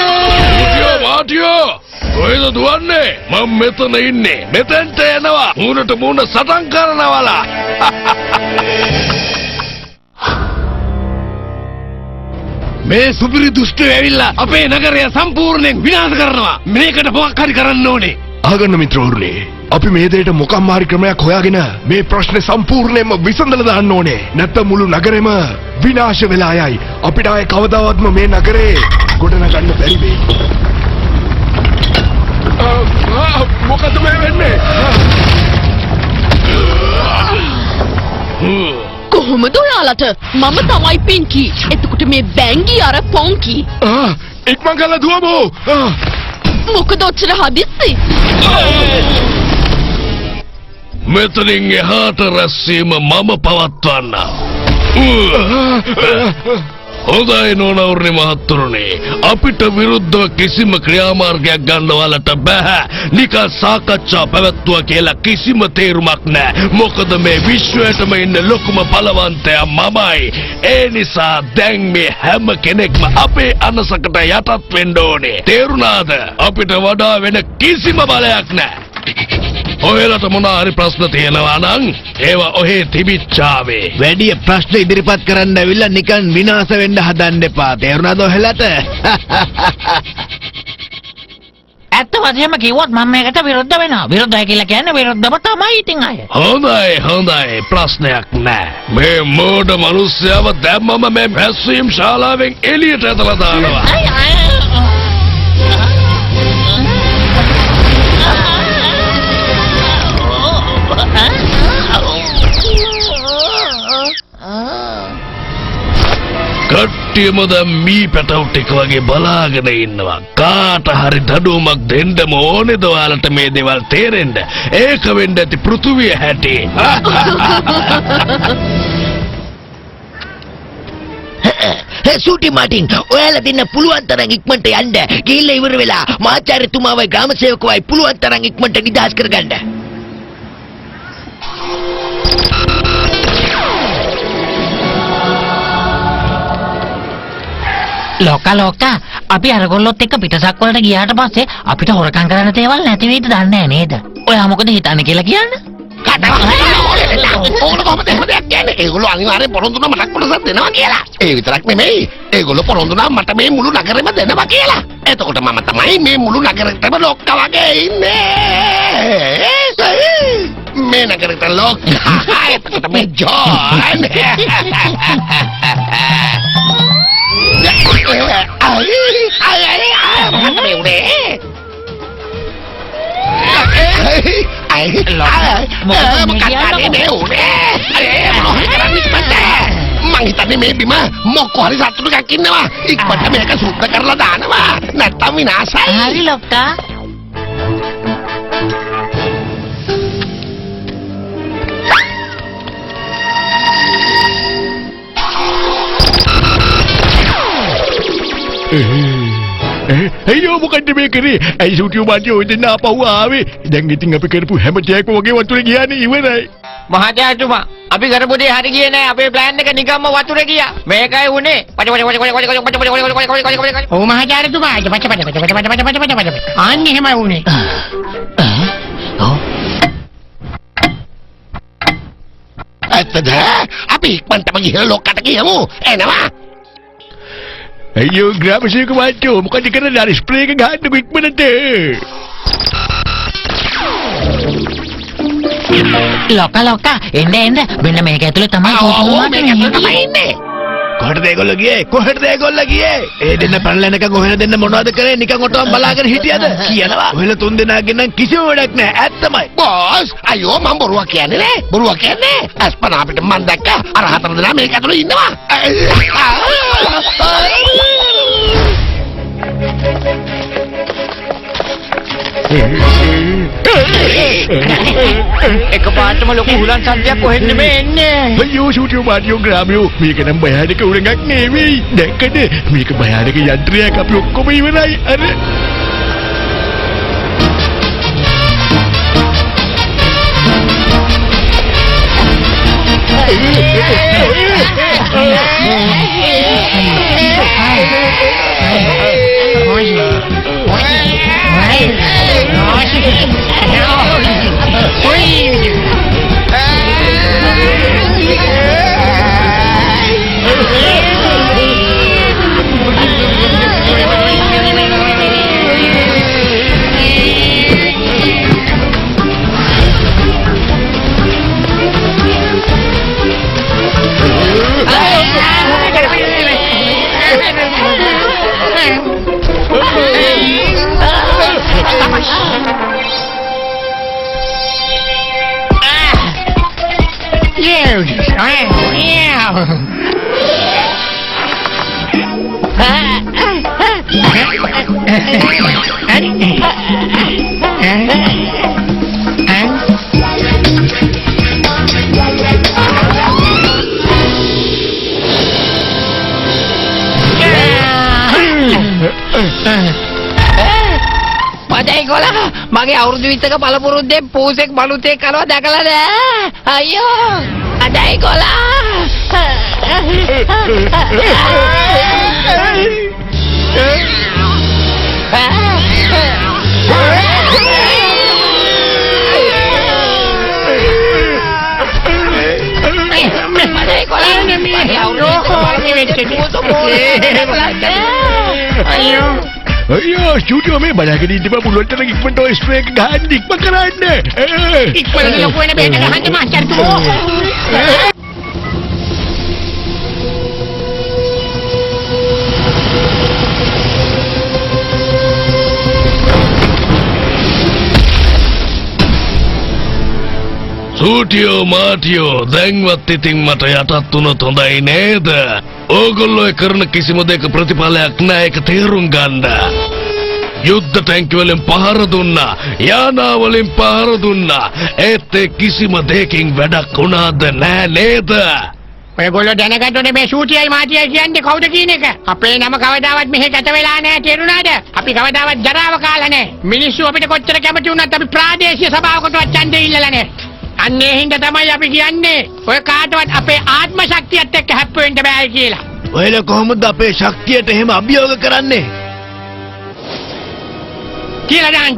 සූටියෝ මාටියෝ කොහෙද දුවන්නේ? මම මෙතන ඉන්නේ. මෙතෙන්ට එනවා. මූණට මූණ සටන් කරනවලා. මේ සුපිරි දුෂ්ටයෝ ඇවිල්ලා අපේ නගරය සම්පූර්ණයෙන් විනාශ කරනවා. මේකට මොකක් හරි කරන්න ඕනේ. අහගන්න මිත්‍රවරුනි, අපි මේ දෙයට මොකක්ම හරි ක්‍රමයක් හොයාගෙන මේ ප්‍රශ්නේ සම්පූර්ණයෙන්ම විසඳලා දාන්න ඕනේ. නැත්නම් මුළු නගරෙම විනාශ වෙලා යයි. අපිට ආයේ කවදාවත්ම මේ නගරේ ගොඩනගන්න බැරි වෙයි. මොකද මේ වෙන්නේ? කොහොමද ඔයාලට? මම තමයි පින්කි. එතකොට මේ බැංගි අර පොන්කි. ඉක්මන් කරලා දුවමු. මොකද ඔච්චර හදිස්සි? මෙතනින් එහාට රැස්වීම මම පවත්වන්න. හොඳයි නෝනවුරුනි මහත්තුරුනි, අපිට විරුද්ධව කිසිම ක්‍රියාමාර්ගයක් ගන්න ඔයාලට බැහැ. නිකන් සාකච්ඡා පැවැත්වුවා කියලා කිසිම තේරුමක් නෑ. මොකද මේ විශ්වයටම ඉන්න ලොකුම බලවන්තයා මමයි. ඒ නිසා දැන් මේ හැම කෙනෙක්ම අපේ අනසකට යටත් වෙන්න ඕනේ. තේරුණාද? අපිට වඩා වෙන කිසිම බලයක් නෑ. ඔයාලට මොන හරි ප්‍රශ්න තියෙනවා නම් ඒවා ඔහේ තිබිච්චාවේ. වැඩි ප්‍රශ්න ඉදිරිපත් කරන්න ඇවිල්ලා නිකන් විනාශ වෙන්න හදන්න එපා. තේරුණාද ඔයාලට? ඇත්ත වශයෙන්ම කිව්වොත් මම මේකට විරුද්ධ වෙනවා. විරුද්ධයි කියලා කියන්නේ විරුද්ධම තමයි ඉතින් අය. හොඳයි හොඳයි, ප්‍රශ්නයක් නෑ. මේ මෝඩ මිනිස්සයව දැම්මම මේ රැස්වීම් ශාලාවෙන් එළියට ඇදලා දානවා. කට්ටියම දැන් මී පැටව් ටික වගේ බලාගෙන ඉන්නවා. කාට හරි දඩුවමක් දෙන්නම ඕනේද ඔයාලට මේ දේවල් තේරෙන්න? ඒක වෙන්න ඇති පෘථුවිය හැටි. සූටි මාටින් ඔයාලා දෙන්න පුළුවන් තරම් ඉක්මනට යන්න. ගිහිල්ලා ඉවර වෙලා මහාචාර්යතුමාවයි ග්‍රාම සේවකවයි පුළුවන් තරම් ඉක්මනට නිදහස් කරගන්න. ලොකා ලොකා අපි අරගොල්ලොත් එක්ක පිටසක් වලට ගියාට පස්සේ අපිට හොරකම් කරන්න දේවල් නැති වෙයිද දන්නේ නැහැ නේද? ඔයා මොකද හිතන්නේ කියලා කියන්න? ඕගොල්ලෝ කොහොමද එහෙම දෙයක් කියන්නේ? ඒගොල්ලෝ අනිවාර්යෙන් පොරොන්දු වුණා මටත් කොටසක් දෙනවා කියලා. ඒ විතරක් නෙමෙයි. ඒගොල්ලෝ පොරොන්දු වුණා මට මේ මුළු නගරෙම දෙනවා කියලා. එතකොට මම තමයි මේ මුළු නගරෙටම ලොක්කා වගේ ඉන්නේ. මේ නගරෙට ලොක්කා. එතකොට මේ ජෝන්. අය අය අය මොකක්ද මේ උනේ? අය මොකක්ද මේ උනේ? අය මොනවද කරන්නේ ඉක්මනට? මං හිතන්නේ මේ බිම මොක්කෝ හරි සත්තු ටිකක් ඉන්නවා. ඉක්මනට මේක සුද්ධ කරලා දානවා. නැත්තම් විනාශයි. හරි ලොක්කා. අයියෝ මොකද්ද මේ කරේ? ඇයි සූටියෝ මාටියෝ ඔය දෙන්න ආපහු ආවේ? දැන් ඉතින් අපි කරපු හැම දෙයක්ම වගේ වතුරේ ගියානේ ඉවරයි. මහාචාර්යතුමා අපි කරපු දේ හරි ගියේ නෑ. අපේ ප්ලෑන් එක නිකම්ම වතුරේ ගියා. මේකයි වුනේ. පච පච පච පච පච පච පච පච පච පච. ඔව් මහාචාර්යතුමා පච පච පච පච පච පච පච පච. ආන්න එහෙමයි වුනේ. ඔව්. ඇත්තද? අපි ඉක්මනටම ගිහලා ලොක්කට කියමු. එනවා. අයියෝ ග්‍රාම සේවක මහත්තයෝ මොකද කරන්නේ? අර ස්ප්‍රේ එක ගහන්නකෝ ඉක්මනට. ලොකා ලොකා එන්න එන්න මෙන්න මේක ඇතුලේ තමයි ඔව් මේක ඇතුලේ තමයි ඉන්නේ. කොහෙටද ඒගොල්ලෝ ගියේ? කොහෙටද ඒගොල්ලෝ ගියේ? ඒ දෙන්න පැනලා එනකන් ඔහෙලා දෙන්න මොනවද කරේ? නිකන් ඔටුවම් බලාගෙන හිටියද? කියනවා. ඔහෙලා තුන් දෙනාගෙන් නම් කිසිම වැඩක් නෑ. ඇත්තමයි. බොස් අයියෝ මං බොරුවක් කියන්නේ නෑ. බොරුවක් කියන්නේ නෑ. අස්පනා අපිට මං දැක්කා අර හතර දෙනා මේක ඇතුලේ ඉන්නවා. එකපාරටම ලොකු හුලං සද්දයක් කොහෙන්ද මේ එන්නේ? අයියෝ සූටියෝ මාටියෝ ග්‍රාමියෝ මේක නම් භයානක උරඟක් නෙවෙයි. දැක්කද? මේක භයානක යන්ත්‍රයක්. අපි ඔක්කොම ඉවරයි. අර පදයිකොලා මගේ අවුරුදු 20ක පළපුරුද්දේ පූසෙක් බලුතෙක් කරවා දැකලා නෑ. අයියෝ අදයිකොලා. අයියෝ අයියෝ ස්ටුඩියෝ මේ බලාගෙන ඉන්න බා පුළුවන් තරම් ඉක්මනට ඔය ස්ප්‍රේ එක ගහන්න ඉක්ම කරන්න. ඉක්මනට ලොකු වෙන බේට ගහන්න මහාචාර්යතුමෝ. සූටියෝ මාටියෝ දැන්වත් ඉතින් මට යටත් වුණොත් හොඳයි නේද? ඕගොල්ලෝ කරන කිසිම දෙයක ප්‍රතිඵලයක් නෑ, ඒක තේරුම් ගන්න. යුද්ධ ටැංකි වලින් පහර දුන්නා, යානා වලින් පහර දුන්නා, ඒත් ඒ කිසිම දෙයකින් වැඩක් වුණාද නෑ නේද? ඔයගොල්ලෝ දැනගන්න ඕනේ මේ සූටියයි මාටියයි කියන්නේ කවුද කියන එක. අපේ නම කවදාවත් මෙහෙ කැත වෙලා නෑ, තේරුණාද? අපි කවදාවත් ජරාව කාලා නෑ. මිනිස්සු අපිට කොච්චර කැමති වුණත් අපි ප්‍රාදේශීය සභාවකටවත් ඡන්දෙ ඉල්ලලා නෑ. අන්න ඒ හින්දා තමයි අපි කියන්නේ ඔය කාටවත් අපේ ආත්ම ශක්තියත් එක්ක හැප්පෙන්න බෑයි කියලා. ඔයලා කොහොමද අපේ ශක්තියට එහෙම අභියෝග කරන්නේ? කියලා දාන්න.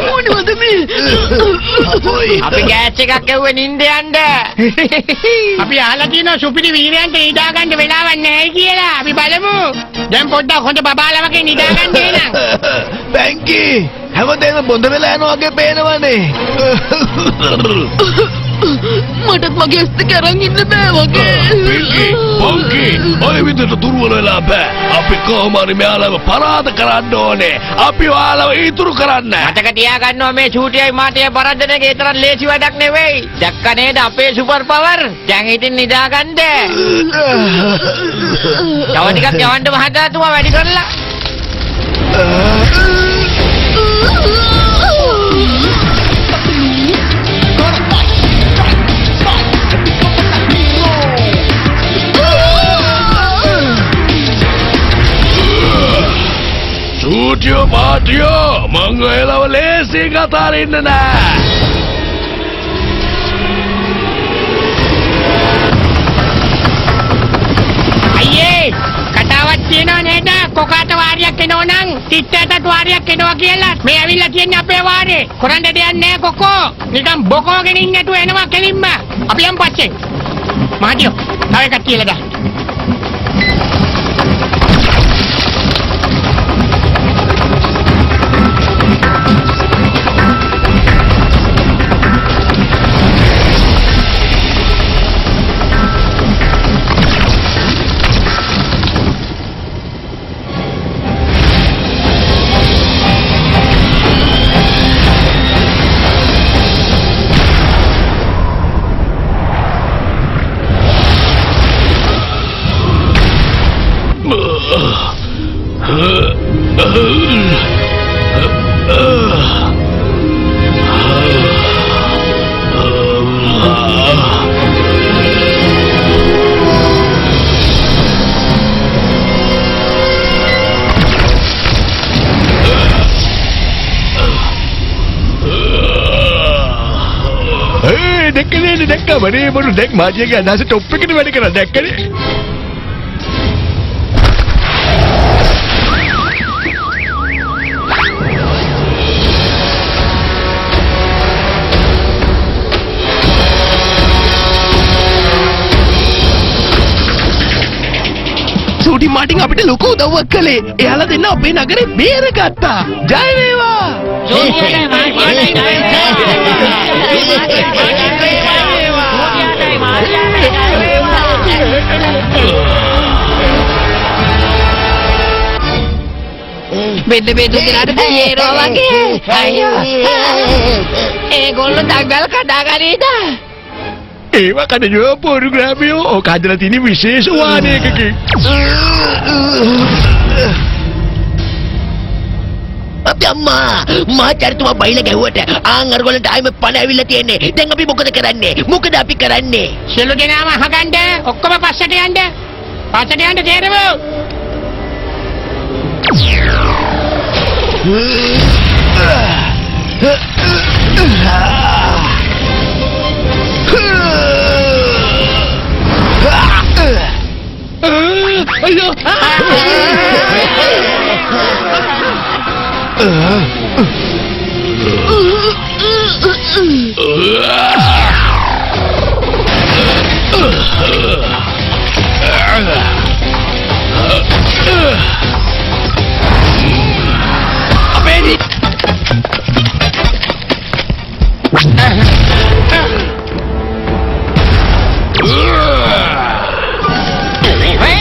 මොනවද මේ? අපි ගෑස් එකක් ඇව්වේ නින්ද යන්න. අපි අහලා තියෙනවා සුපිරි වීරයන්ට නිදා ගන්න වෙලාවක් නැහැ කියලා. අපි බලමු. දැන් පොඩ්ඩක් හොඳ බබාලා වගේ නිදා ගන්න එහෙනම්. බැංකි හැමදේම බොඳ වෙලා යනවා වගේ පේනවනේ. මටත් මගේ ඇස් දෙක අරන් ඉන්න බෑ වගේ. පින්කි, පොන්කි, ඔය විදිහට දුර්වල වෙලා බෑ. අපි කොහොම හරි මෙයාලව පරාද කරන්න ඕනේ. අපි ඔයාලව ඉතුරු කරන්න. මතක තියාගන්නවා මේ චූටියයි මාටියයි පරද්දන එක ඒ තරම් ලේසි වැඩක් නෙවෙයි. දැක්ක නේද අපේ සුපර් පවර්? දැන් ඉතින් නිදාගන්න. තව ටිකක් යවන්න මහතාතුමා වැඩි කරලා. චූටියෝ මාටියෝ මං ඔයාලව ලේසියෙන් අතාරින්න නෑ. අයියේ කතාවක් තියෙනව නේද? කොකාට වාරියක් එනවා නම් තිත්තටත් වාරියක් එනවා කියලා. මේ ඇවිල්ලා තියෙන්නේ අපේ වාරේ. කරන්න දෙයක් නෑ කොකෝ. නිකන් බොකෝගෙන ඉන්න නැතුව එනවා කෙලින්ම. අපි යන් පස්සේ. මාටියෝ තව එකක් කියලා දාන්න. දැක්කනේ දැක්කා වරේ මොන දැක් මාජියගේ අදහස ටොප් එකට වැඩ කරා දැක්කනේ. සූටි මාටින් අපිට ලොකු උදව්වක් කළේ. එයාලා දෙන්න අපේ නගරේ බේරගත්තා. ජය වේවා. මෙන්න මේ තුන් දෙනාට තේරෙනවා වගේ. අයියෝ. ඒගොල්ලෝ දඟල් කඩා ගනීද? ඒව කඩජෝ පොරුග්‍රෑමියෝ ඕක හදලා තියෙන විශේෂ වාහනයකකින්. අපේ අම්මා මහාචාර්යතුමා බයිලා ගැහුවට ආන් අරගොල්ලන්ට ආයෙම පණ ඇවිල්ලා තියෙන්නේ. දැන් අපි මොකද කරන්නේ? මොකද අපි කරන්නේ? සියලු දෙනාම අහගන්න. ඔක්කොම පස්සට යන්න. පස්සට යන්න තේරෙමු. අයියෝ.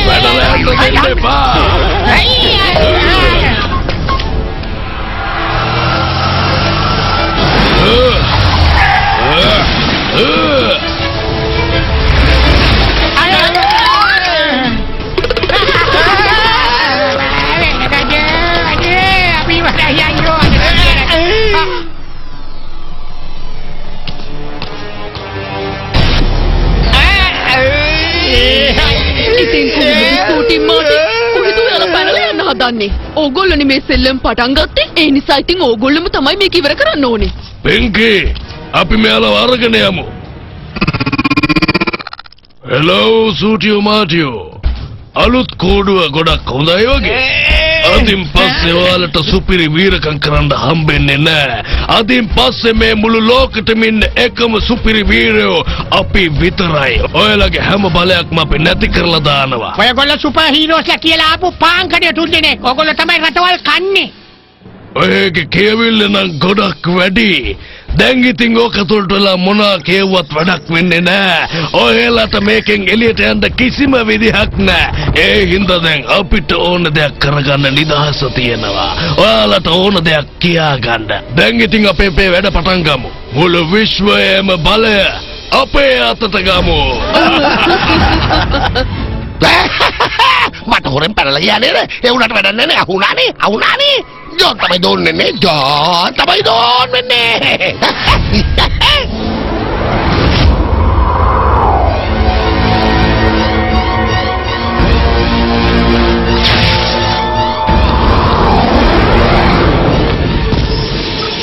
වැඩ යන්න දෙන්න එපා. ඉතින් කොහොමද සූටි මාටි කොහෙද හදන්නේ? ඕගොල්ලෝනේ මේ සෙල්ලම පටන් ගත්තේ. ඒ නිසා ඉතින් ඕගොල්ලොම තමයි මේක ඉවර කරන්න ඕනේ. පින්කි, අපි මෙයාලව අරගෙන යමු. හෙලෝ සූටියෝ මාටියෝ. අලුත් කෝඩුව ගොඩක් හොඳයි වගේ. අදින් පස්සේ ඔයාලට සුපිරි වීරකම් කරන්න හම්බෙන්නේ නෑ. අදින් පස්සේ මේ මුළු ලෝකෙටම ඉන්න එකම සුපිරි වීරයෝ අපි විතරයි. ඔයාලගේ හැම බලයක්ම අපි නැති කරලා දානවා. ඔයගොල්ලෝ සුපර් හීරෝස්ලා කියලා ආපු පාංකඩය තුන් දෙනෙක්. ඔයගොල්ලෝ තමයි රටවල් කන්නේ. ඔයගේ කියවිල්ල නම් ගොඩක් වැඩි. දැන් ඉතින් ඕක තුළට වෙලා මොනවා කියවුවත් වැඩක් වෙන්නේ නෑ. ඔයලාට මේකෙන් එළියට යන්න කිසිම විදිහක් නෑ. ඒ හින්දා දැන් අපිට ඕන දෙයක් කරගන්න නිදහස තියෙනවා. ඔයාලට ඕන දෙයක් කියාගන්න. දැන් ඉතින් අපේ අපේ වැඩ පටන් ගමු. මුළු විශ්වයේම බලය අපේ අතට ගමු. මට හොරෙන් පැනලා ගියා නේද? ඒ වුණාට වැඩක් නෑනේ. අහුණානේ. අහුණානේ. ජෝන් තමයි දෝන් වෙන්නේ. ජෝන් තමයි දෝන් වෙන්නේ.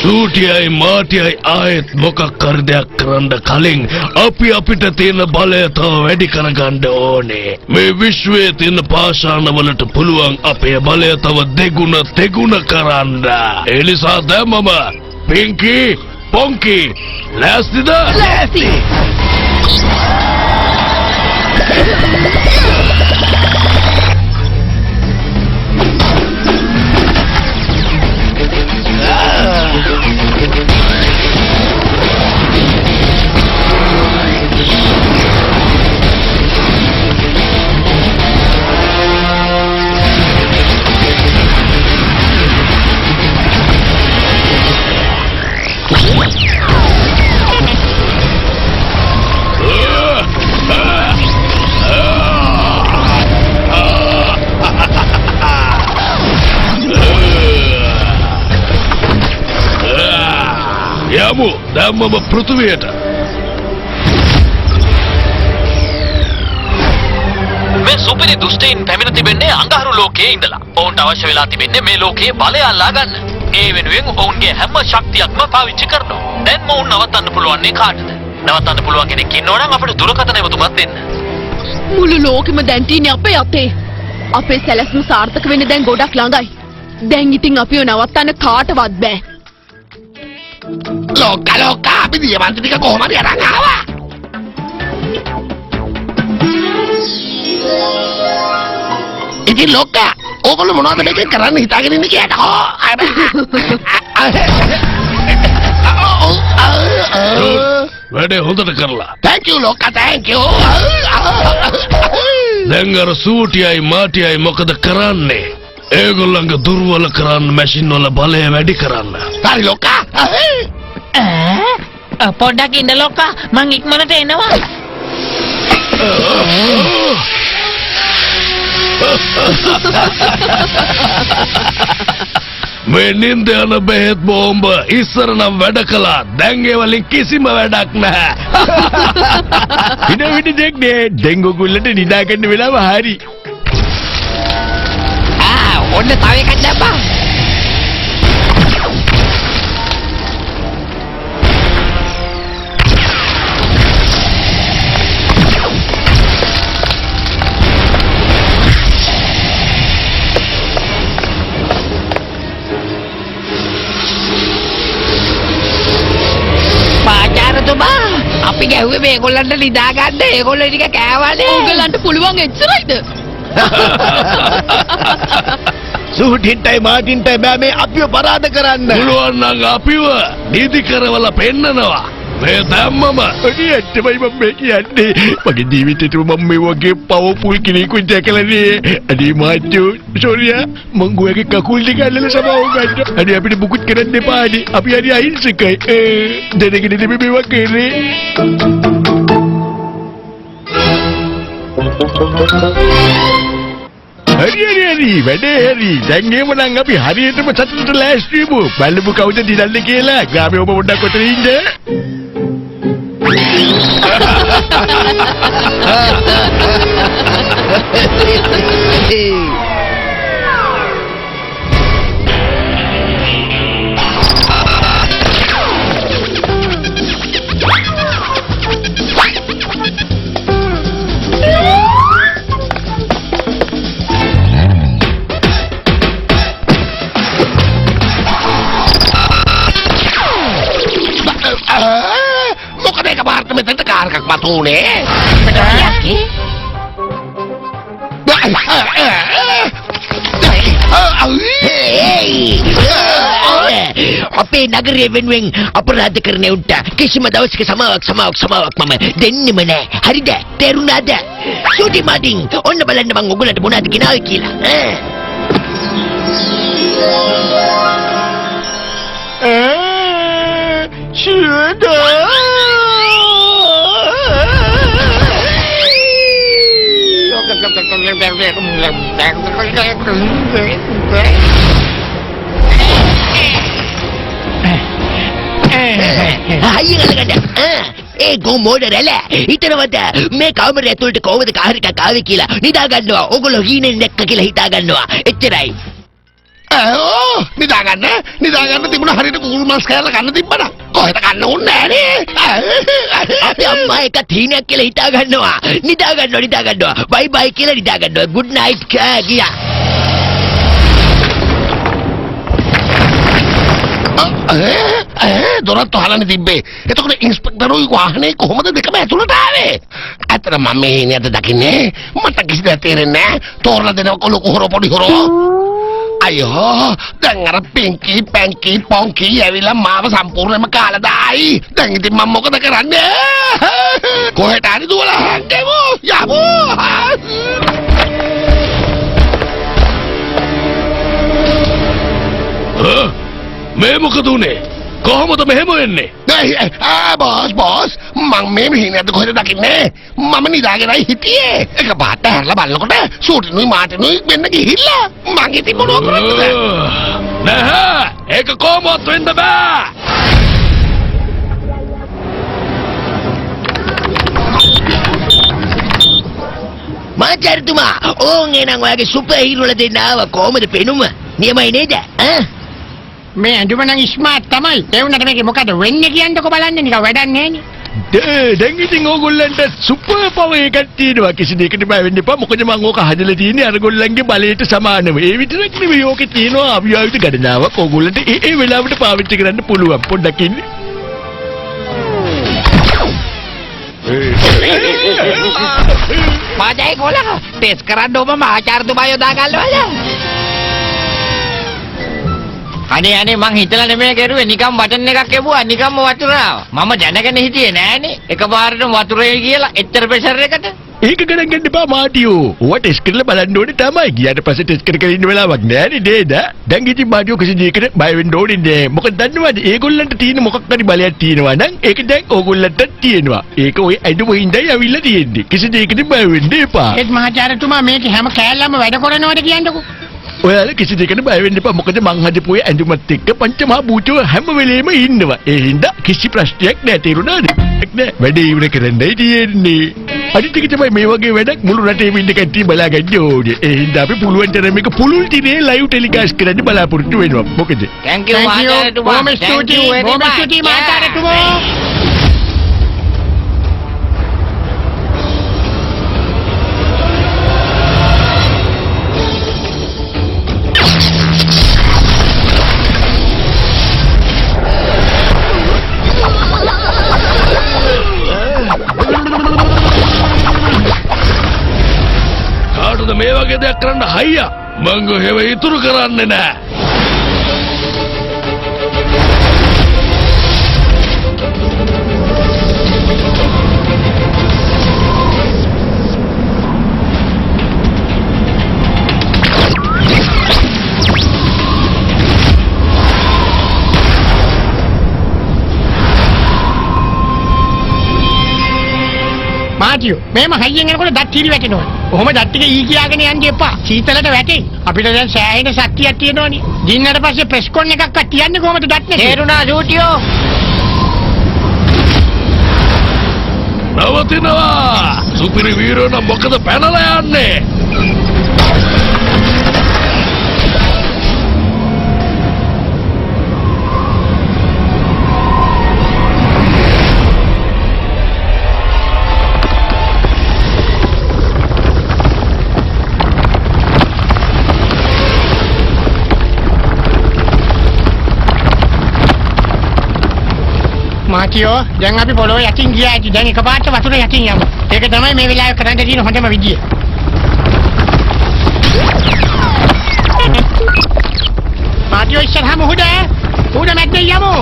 සූටියයි මාටියයි ආයෙත් මොකක් හරි දෙයක් කරන්න කලින් අපි අපිට තියෙන බලය තව වැඩි කරගන්න ඕනේ. මේ විශ්වයේ තියෙන පාෂාණ වලට පුළුවන් අපේ බලය තව දෙගුණ තෙගුණ කරන්න. ඒ නිසා දැන් මම පින්කි පොන්කි ලෑස්තිද? ලෑස්ති. යමු දැන් මම පෘථුවියට. මේ සුපිරි දුෂ්ටයින් පැමිණ තිබෙන්නේ අඟහරු ලෝකයේ ඉඳලා. ඔවුන්ට අවශ්‍ය වෙලා තිබෙන්නේ මේ ලෝකයේ බලය අල්ලා ගන්න. ඒ වෙනුවෙන් ඔවුන්ගේ හැම ශක්තියක්ම පාවිච්චි කරනවා. දැන් මොවුන් නවත්තන්න පුළුවන්නේ කාටද? නවත්තන්න පුළුවන් කෙනෙක් ඉන්නවා නම් අපිට දුරකථන ඇමතුමක් දෙන්න. මුළු ලෝකෙම දැන් තියෙන්නේ අපේ අතේ. අපේ සැලැස්ම සාර්ථක වෙන්න දැන් ගොඩක් ළඟයි. දැන් ඉතින් අපිව නවත්තන්න කාටවත් බෑ. ලෝකා ලෝකා අපි දියමන්ති ටික කොහොම හරි අරන් ආවා. ඉතින් ලෝකා ඕගොල්ලෝ මොනවද මේකෙන් කරන්න හිතාගෙන ඉන්නේ කියලා? වැඩේ හොඳට කරලා. Thank you ලෝකා, thank you. දැන් අර සූටියයි මාටියයි මොකද කරන්නේ? ඒගොල්ලන්ගේ දුර්වල කරන්න මැෂින් වල බලය වැඩි කරන්න. හරි ලෝකා. පොඩ්ඩක් ඉන්න ලෝකා, මං ඉක්මනට එනවා. මේ නින්ද යන බෙහෙත් බෝම්බ ඉස්සර නම් වැඩ කළා. දැන් ඒ වලින් කිසිම වැඩක් නැහැ. වින වින දෙයක් නේ. දැන් ඔයගොල්ලන්ට නිදා ගන්න වෙලාව හරි. ආ ඔන්න තව එකක් දැම්මා. අපි ගැහුවේ මේගොල්ලන්ට නිදා ගන්න. ඒගොල්ලෝ ටික කෑවනේ. ඕගොල්ලන්ට පුළුවන් එච්චරයිද? සූටින්ටයි මාටින්ටයි බෑ මේ අපිව පරාද කරන්න. පුළුවන් නම් අපිව නිදි කරවලා පෙන්නනවා. මේ දැම්මම අනේ ඇත්තමයි මම මේ කියන්නේ. මගේ ජීවිතේටම මම මේ වගේ පවර්ෆුල් කෙනෙකුට දැකලා නෑ. අනේ මාට්‍යෝ සෝරියා මං ගෝයගේ කකුල් දෙක අල්ලලා සමාව ගන්න. අනේ අපිට මුකුත් කරන්න එපා අනේ. අපි හරි අහිංසකයි. දැනගෙන නෙමෙයි මේවා කරේ. හරි හරි හරි වැඩේ හරි. දැන් එහෙමනම් අපි හරියටම සතුටට ලෑස්ති වෙමු. බලමු කවුද දිනන්නේ කියලා. ග්‍රාමයේ ඔබ පොඩ්ඩක් ඔතන ඉන්න. මතු වුණේ? අපේ නගරය වෙනුවෙන් අපරාධ කරන උන්ට කිසිම දවසක සමාවක් සමාවක් සමාවක් මම දෙන්නෙම නෑ. හරිද? තේරුණාද? සූටි මාටින් ඔන්න බලන්න මං ඔයගොල්ලන්ට මොනවද ගෙනාවේ කියලා. හයියෙන් අල්ලගන්න. ඒ ගොමෝඩ රැළ හිතනවද මේ කාමරය ඇතුළට කොහොමද කාර් එකක් ආවේ කියලා? නිදා ගන්නවා. ඕගොල්ලෝ හීනෙන් දැක්ක කියලා හිතා ගන්නවා. එච්චරයි. ඔව් නිදා ගන්න. නිදා ගන්න තිබුණා හරියට කුකුල් මස් කෑල්ල කන්න තිබ්බනම්. කොහෙද කන්න ඕනේ නෑනේ. අපේ අම්මා එකත් හීනයක් කියලා හිතා ගන්නවා. නිදා ගන්නවා නිදා ගන්නවා. බයි බයි කියලා නිදා ගන්නවා. ගුඩ් නයිට් ගියා. දොරත් වහලානේ තිබ්බේ. එතකොට ඉන්ස්පෙක්ටර් උයි වාහනේ කොහොමද දෙකම ඇතුළට ආවේ? ඇත්තට මම මේ හීනයද දකින්නේ? මට කිසි දෙයක් තේරෙන්නේ නෑ. තෝරලා දෙනවකො ලොකු හොරෝ පොඩි හොරෝ. අයියෝ දැන් අර පින්කි පැන්කි පොන්කි ඇවිල්ලා මාව සම්පූර්ණයෙන්ම කාලා දායි. දැන් ඉතින් මම මොකද කරන්නේ? කොහෙට හරි දුවලා හැංගෙමු. යමු. මේ මොකද උනේ? කොහොමද මෙහෙම වෙන්නේ? බොස් බොස් මං මේ මිහිණියද කොහෙද දකින්නේ? මම නිදාගෙනයි හිටියේ. එක පාට හැරලා බලනකොට සූටිනුයි මාටිනුයි මෙන්න ගිහිල්ලා. මං ඉතින් මොනව කරන්නද? නැහැ ඒක කොහොමවත් වෙන්න බෑ. මාචාර්යතුමා ඕන් එනං ඔයාගේ සුපර් හීරෝලා දෙන්න ආවා. කොහොමද පෙනුම? නියමයි නේද? ඈ මේ ඇඳුම නම් ස්මාර්ට් තමයි. ඒ වුණාට මේකේ මොකද වෙන්නේ කියන්නකෝ බලන්න නිකන් වැඩක් නෑනේ. දැන් ඉතින් ඕගොල්ලන්ට සුපර් පවර් එකක් තියෙනවා. කිසි දෙයකට බය වෙන්න එපා. මොකද මං ඕක හදලා තියෙන්නේ අරගොල්ලන්ගේ බලයට සමානව. ඒ විතරක් නෙවෙයි ඕකේ තියෙනවා අවියාවිත ගණනාවක්. ඕගොල්ලන්ට ඒ ඒ වෙලාවට පාවිච්චි කරන්න පුළුවන්. පොඩ්ඩක් ඉන්න. මාජයි කොලා ටෙස්ට් කරන්න ඔබ මහාචාර්යතුමා යොදා ගන්නවද? අනේ අනේ මං හිතලා නෙමෙයි කරුවේ නිකන් බටන් එකක් එබුවා නිකම්ම වතුර ආවා. මම දැනගෙන හිටියේ නෑනේ එකපාරටම වතුර එයි කියලා එච්චර ප්‍රෙෂර් එකට. ඒක ගණන් ගන්න එපා මාටියෝ. ඕවා ටෙස්ට් කරලා බලන්න ඕනේ තමයි. ගියාට පස්සේ ටෙස්ට් කර කර ඉන්න වෙලාවක් නෑනේ නේද? දැන් ඉතින් මාටියෝ කිසි දෙයකට බය වෙන්න ඕනේ නෑ. මොකද දන්නවද ඒගොල්ලන්ට තියෙන මොකක් හරි බලයක් තියෙනවා නම් ඒක දැන් ඕගොල්ලන්ටත් තියෙනවා. ඒක ඔය ඇඬුම හින්දායි ඇවිල්ලා තියෙන්නේ. කිසි දෙයකට බය වෙන්න එපා. ඒත් මහාචාර්යතුමා මේක හැම කෑල්ලම වැඩ කරනවද කියන්නකෝ. ඔයාලා කිසි දෙයකට බය වෙන්න එපා. මොකද මං හදපු ඔය ඇඳුමත් එක්ක පංචමහා භූතයෝ හැම වෙලේම ඉන්නවා. ඒ හින්දා කිසි ප්‍රශ්නයක් නෑ. තේරුණාද? නෑ. වැඩේ ඉවර කරන්නයි තියෙන්නේ. අනිත් එක තමයි මේ වගේ වැඩක් මුළු රටේම ඉන්න කට්ටිය බලා ගන්න ඕනේ. ඒ හින්දා අපි පුළුවන් තරම් මේක පුළුල් තිරේ ලයිව් ටෙලිකාස්ට් කරන්න බලාපොරොත්තු වෙනවා. මොකද? Thank you මහාචාර්යතුමා. බොහොම ස්තුතියි. බොහොම ස්තුතියි මහාචාර්යතුමා. මේ වගේ දෙයක් කරන්න හයියා මං ඔහෙව ඉතුරු කරන්නේ නෑ. මාටියෝ මේම හයියෙන් එනකොට දත් කිරි වැටෙනවා. ඔහොම දත් ටික ඊ කියාගෙන යන්න එපා. සීතලට වැටෙයි. අපිට දැන් සෑහෙන ශක්තියක් තියෙනවනේ. දින්නට පස්සේ ප්‍රෙස්කොන් එකක්වත් තියන්නේ කොහොමද දත් නැති? තේරුණා සූටියෝ. නවතිනවා. සුපිරි වීරයෝ නම් මොකද පැනලා යන්නේ? මාටියෝ දැන් අපි පොළොව යටින් ගියා ඇති. දැන් එකපාරට වතුර යටින් යමු. ඒක තමයි මේ වෙලාවේ කරන්න තියෙන හොඳම විදිය. මාටියෝ ඉස්සරහා මුහුද. මුහුද මැද්දේ යමු.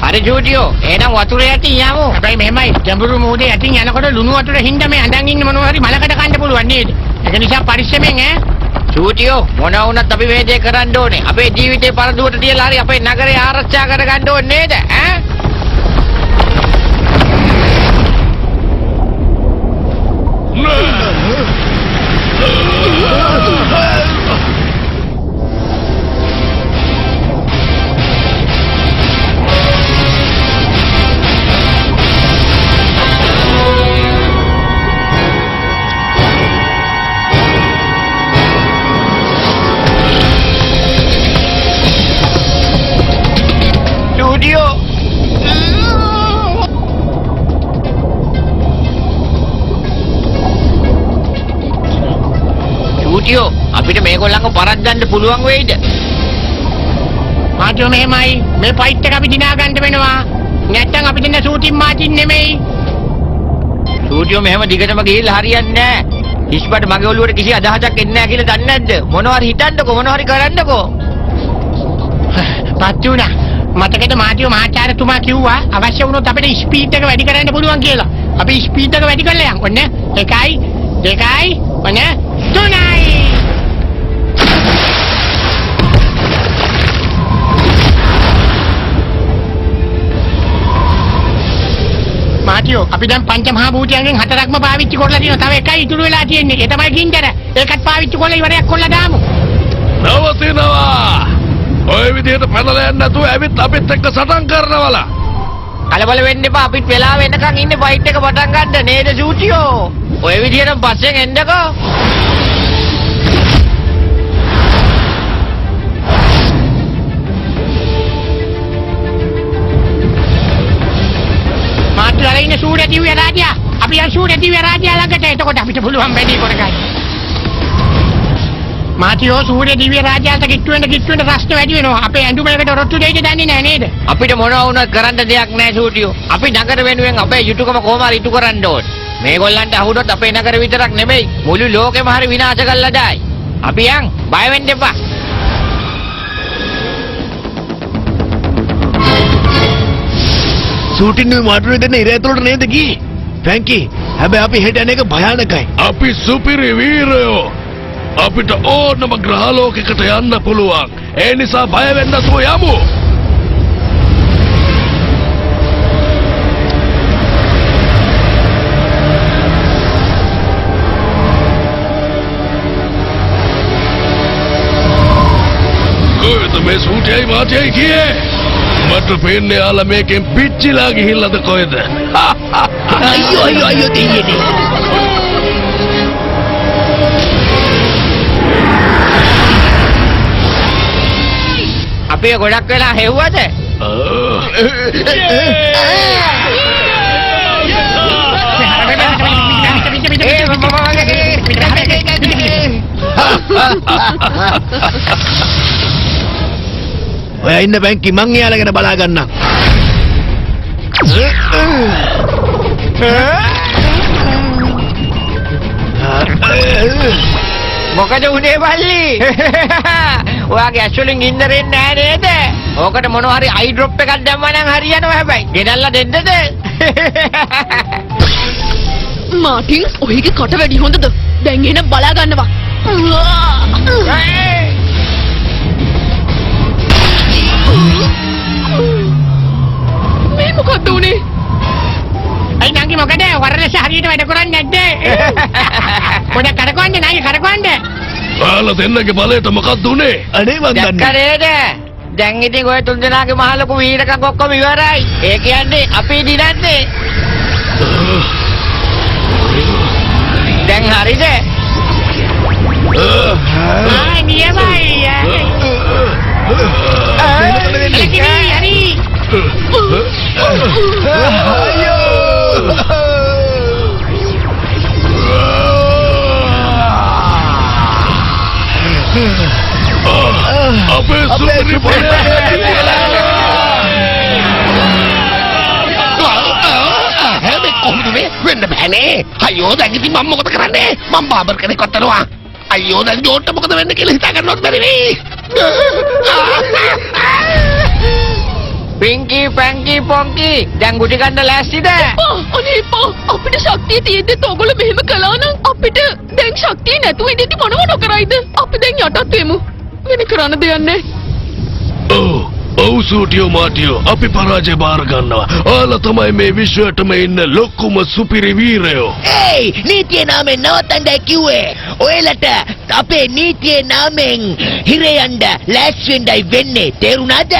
හරි ජූටියෝ එහෙනම් වතුර යටින් යමු. හැබැයි මෙහෙමයි ගැඹුරු මුහුදේ යටින් යනකොට ලුණු වතුර හින්දා මේ අඳන් ඉන්න මොනවා හරි මලකඩ කන්න පුළුවන් නේද? ඒක නිසා පරිස්සමෙන් ඈ. චූටියෝ මොන වුණත් අපි මේ දේ කරන්න ඕනේ. අපේ ජීවිතේ පරදුවට තියලා හරි අපේ නගරය ආරක්ෂා කරගන්න ඕනේ නේද? ඈ? චූටියෝ අපිට මේගොල්ලන්ව පරද්දන්න පුළුවන් වෙයිද? මාටියෝ මෙහෙමයි මේ ෆයිට් එක අපි දිනා ගන්න වෙනවා. නැත්තම් අපි දෙන්න සූටින් මාටින් නෙමෙයි. චූටියෝ මෙහෙම දිගටම ගිහිල්ලා හරියන්නේ නැහැ. ඉස්පට මගේ ඔළුවට කිසි අදහසක් එන්නේ නැහැ කියලා දන්නේ නැද්ද? මොනවා හරි හිතන්නකෝ මොනවා හරි කරන්නකෝ. පත්තු වුණා. මතකද මාටියෝ මහාචාර්යතුමා කිව්වා අවශ්‍ය වුණොත් අපිට ස්පීඩ් එක වැඩි කරන්න පුළුවන් කියලා. අපි ස්පීඩ් එක වැඩි කරලා යන්. ඔන්න 1 2 ඔන්න 3. මාටියෝ අපි දැන් පංච මහා භූතයන්ගෙන් හතරක්ම පාවිච්චි කරලා තියෙනවා. තව එකයි ඉතුරු වෙලා තියෙන්නේ. ඒ තමයි ගින්දර. ඒකත් පාවිච්චි කරලා ඉවරයක් කරලා දාමු. නවතිනවා. ඔය විදිහට පැනලා යන්න නැතුව ඇවිත් අපිත් එක්ක සටන් කරනවලා. කලබල වෙන්න එපා. අපිත් වෙලාව වෙනකන් ඉන්නේ ෆයිට් එක පටන් ගන්න නේද සූටියෝ? ඔය විදිහටම පස්සෙන් එන්නකෝ. මාටියෝ අර ඉන්නේ සූර්ය දිව්‍ය රාජයා. අපි යන් සූර්ය දිව්‍ය රාජයා ළඟට. එතකොට අපිට පුළුවන් වැඩි කරගන්න. මාටියෝ සූර්ය දිව්‍ය රාජයාට කිට්ටු වෙන්න කිට්ටු වෙන්න රස්න වැඩි වෙනවා. අපේ ඇඳුම එකට රොට්ටු දෙයිද දන්නේ නෑ නේද? අපිට මොනවා වුණත් කරන්න දෙයක් නෑ සූටියෝ. අපි නගර වෙනුවෙන් අපේ යුතුයකම කොහොම හරි ඉටු කරන්න ඕන. මේගොල්ලන්ට අහුනොත් අපේ නගර විතරක් නෙමෙයි මුළු ලෝකෙම හරි විනාශ කරලා දායි. අපි යන් බය වෙන්න එපා. සූටින් මාටුනේ දෙන්න ඉර ඇතුළට නේද ගියේ? ෆ්‍රැන්කි හැබැයි අපි හෙට යන එක භයානකයි. අපි සුපිරි වීරයෝ. අපිට ඕනම ග්‍රහ ලෝකයකට යන්න පුළුවන්. ඒ නිසා බය වෙන්න නැතුව යමු. කොහෙද මේ සූටියයි මාටියයි ගියේ? මට පේන්නේ යාලා මේකෙන් පිච්චිලා ගිහිල්ලාද කොහෙද? අයියෝ අයියෝ අයියෝ දෙයියනේ. අපි ගොඩක් වෙලා හෙව්වද? ඔයා ඉන්න බැංකි මං එයාලා ගැන බලා ගන්නම්. මොකද උනේ බල්ලි? ඔයාගේ ඇස් වලින් ගින්දර එන්නේ නෑ නේද? ඕකට මොනවා හරි අයි ඩ්‍රොප් එකක් දැම්මා නම් හරියනවා හැබැයි. ගෙනල්ලා දෙන්නද? මාටින් ඔහිගේ කට වැඩි හොඳද? දැන් එහෙනම් බලා ගන්නවා. මේ මොකද්ද උනේ? අයි නංගි මොකද? වරලස හරියට වැඩ කරන්නේ නැද්ද? පොඩක් කරකවන්න නංගි කරකවන්න. ඔයාලා දෙන්නගේ බලයට මොකද්ද උනේ? අනේ මං දන්නේ. දැක්ක නේද? දැන් ඉතින් ඔය තුන් දෙනාගේ මහ ලොකු වීරකම් ඔක්කොම ඉවරයි. ඒ කියන්නේ අපි දිනන්නේ. දැන් හරිද? ආ නියමයි. හරි. අපේ සුපිරි බලය. වෙන්න බෑනේ. අයියෝ දැන් ඉතින් මම මොකද කරන්නේ? මම බාබර් කෙනෙක්වත් වෙනවා. අයියෝ දැන් ජෝන්ට මොකද වෙන්නේ කියලා හිතා ගන්නවත් බැරි වෙයි. පින්කි පැන්කි පොන්කි දැන් ගුටි කන්න ලෑස්තිද? එපා, අනේ එපා. අපිට ශක්තිය තියෙද්දිත් ඔයගොල්ලෝ මෙහෙම කළා නම් අපිට දැන් ශක්තිය නැතුව ඉඳිද්දි මොනව නොකරයිද? අපි දැන් යටත් වෙමු. වෙන කරන්න දෙයක් නැහැ. ඔව් ඔව් සූටියෝ මාටියෝ අපි පරාජය බාර ගන්නවා. ඔයාලා තමයි මේ විශ්වයටම ඉන්න ලොකුම සුපිරි වීරයෝ. ඒයි නීතියේ නාමෙන් නවත්තන්නයි කිව්වේ. ඔයාලට අපේ නීතියේ නාමෙන් හිරේ යන්න ලෑස්ති වෙන්නයි වෙන්නේ. තේරුණාද?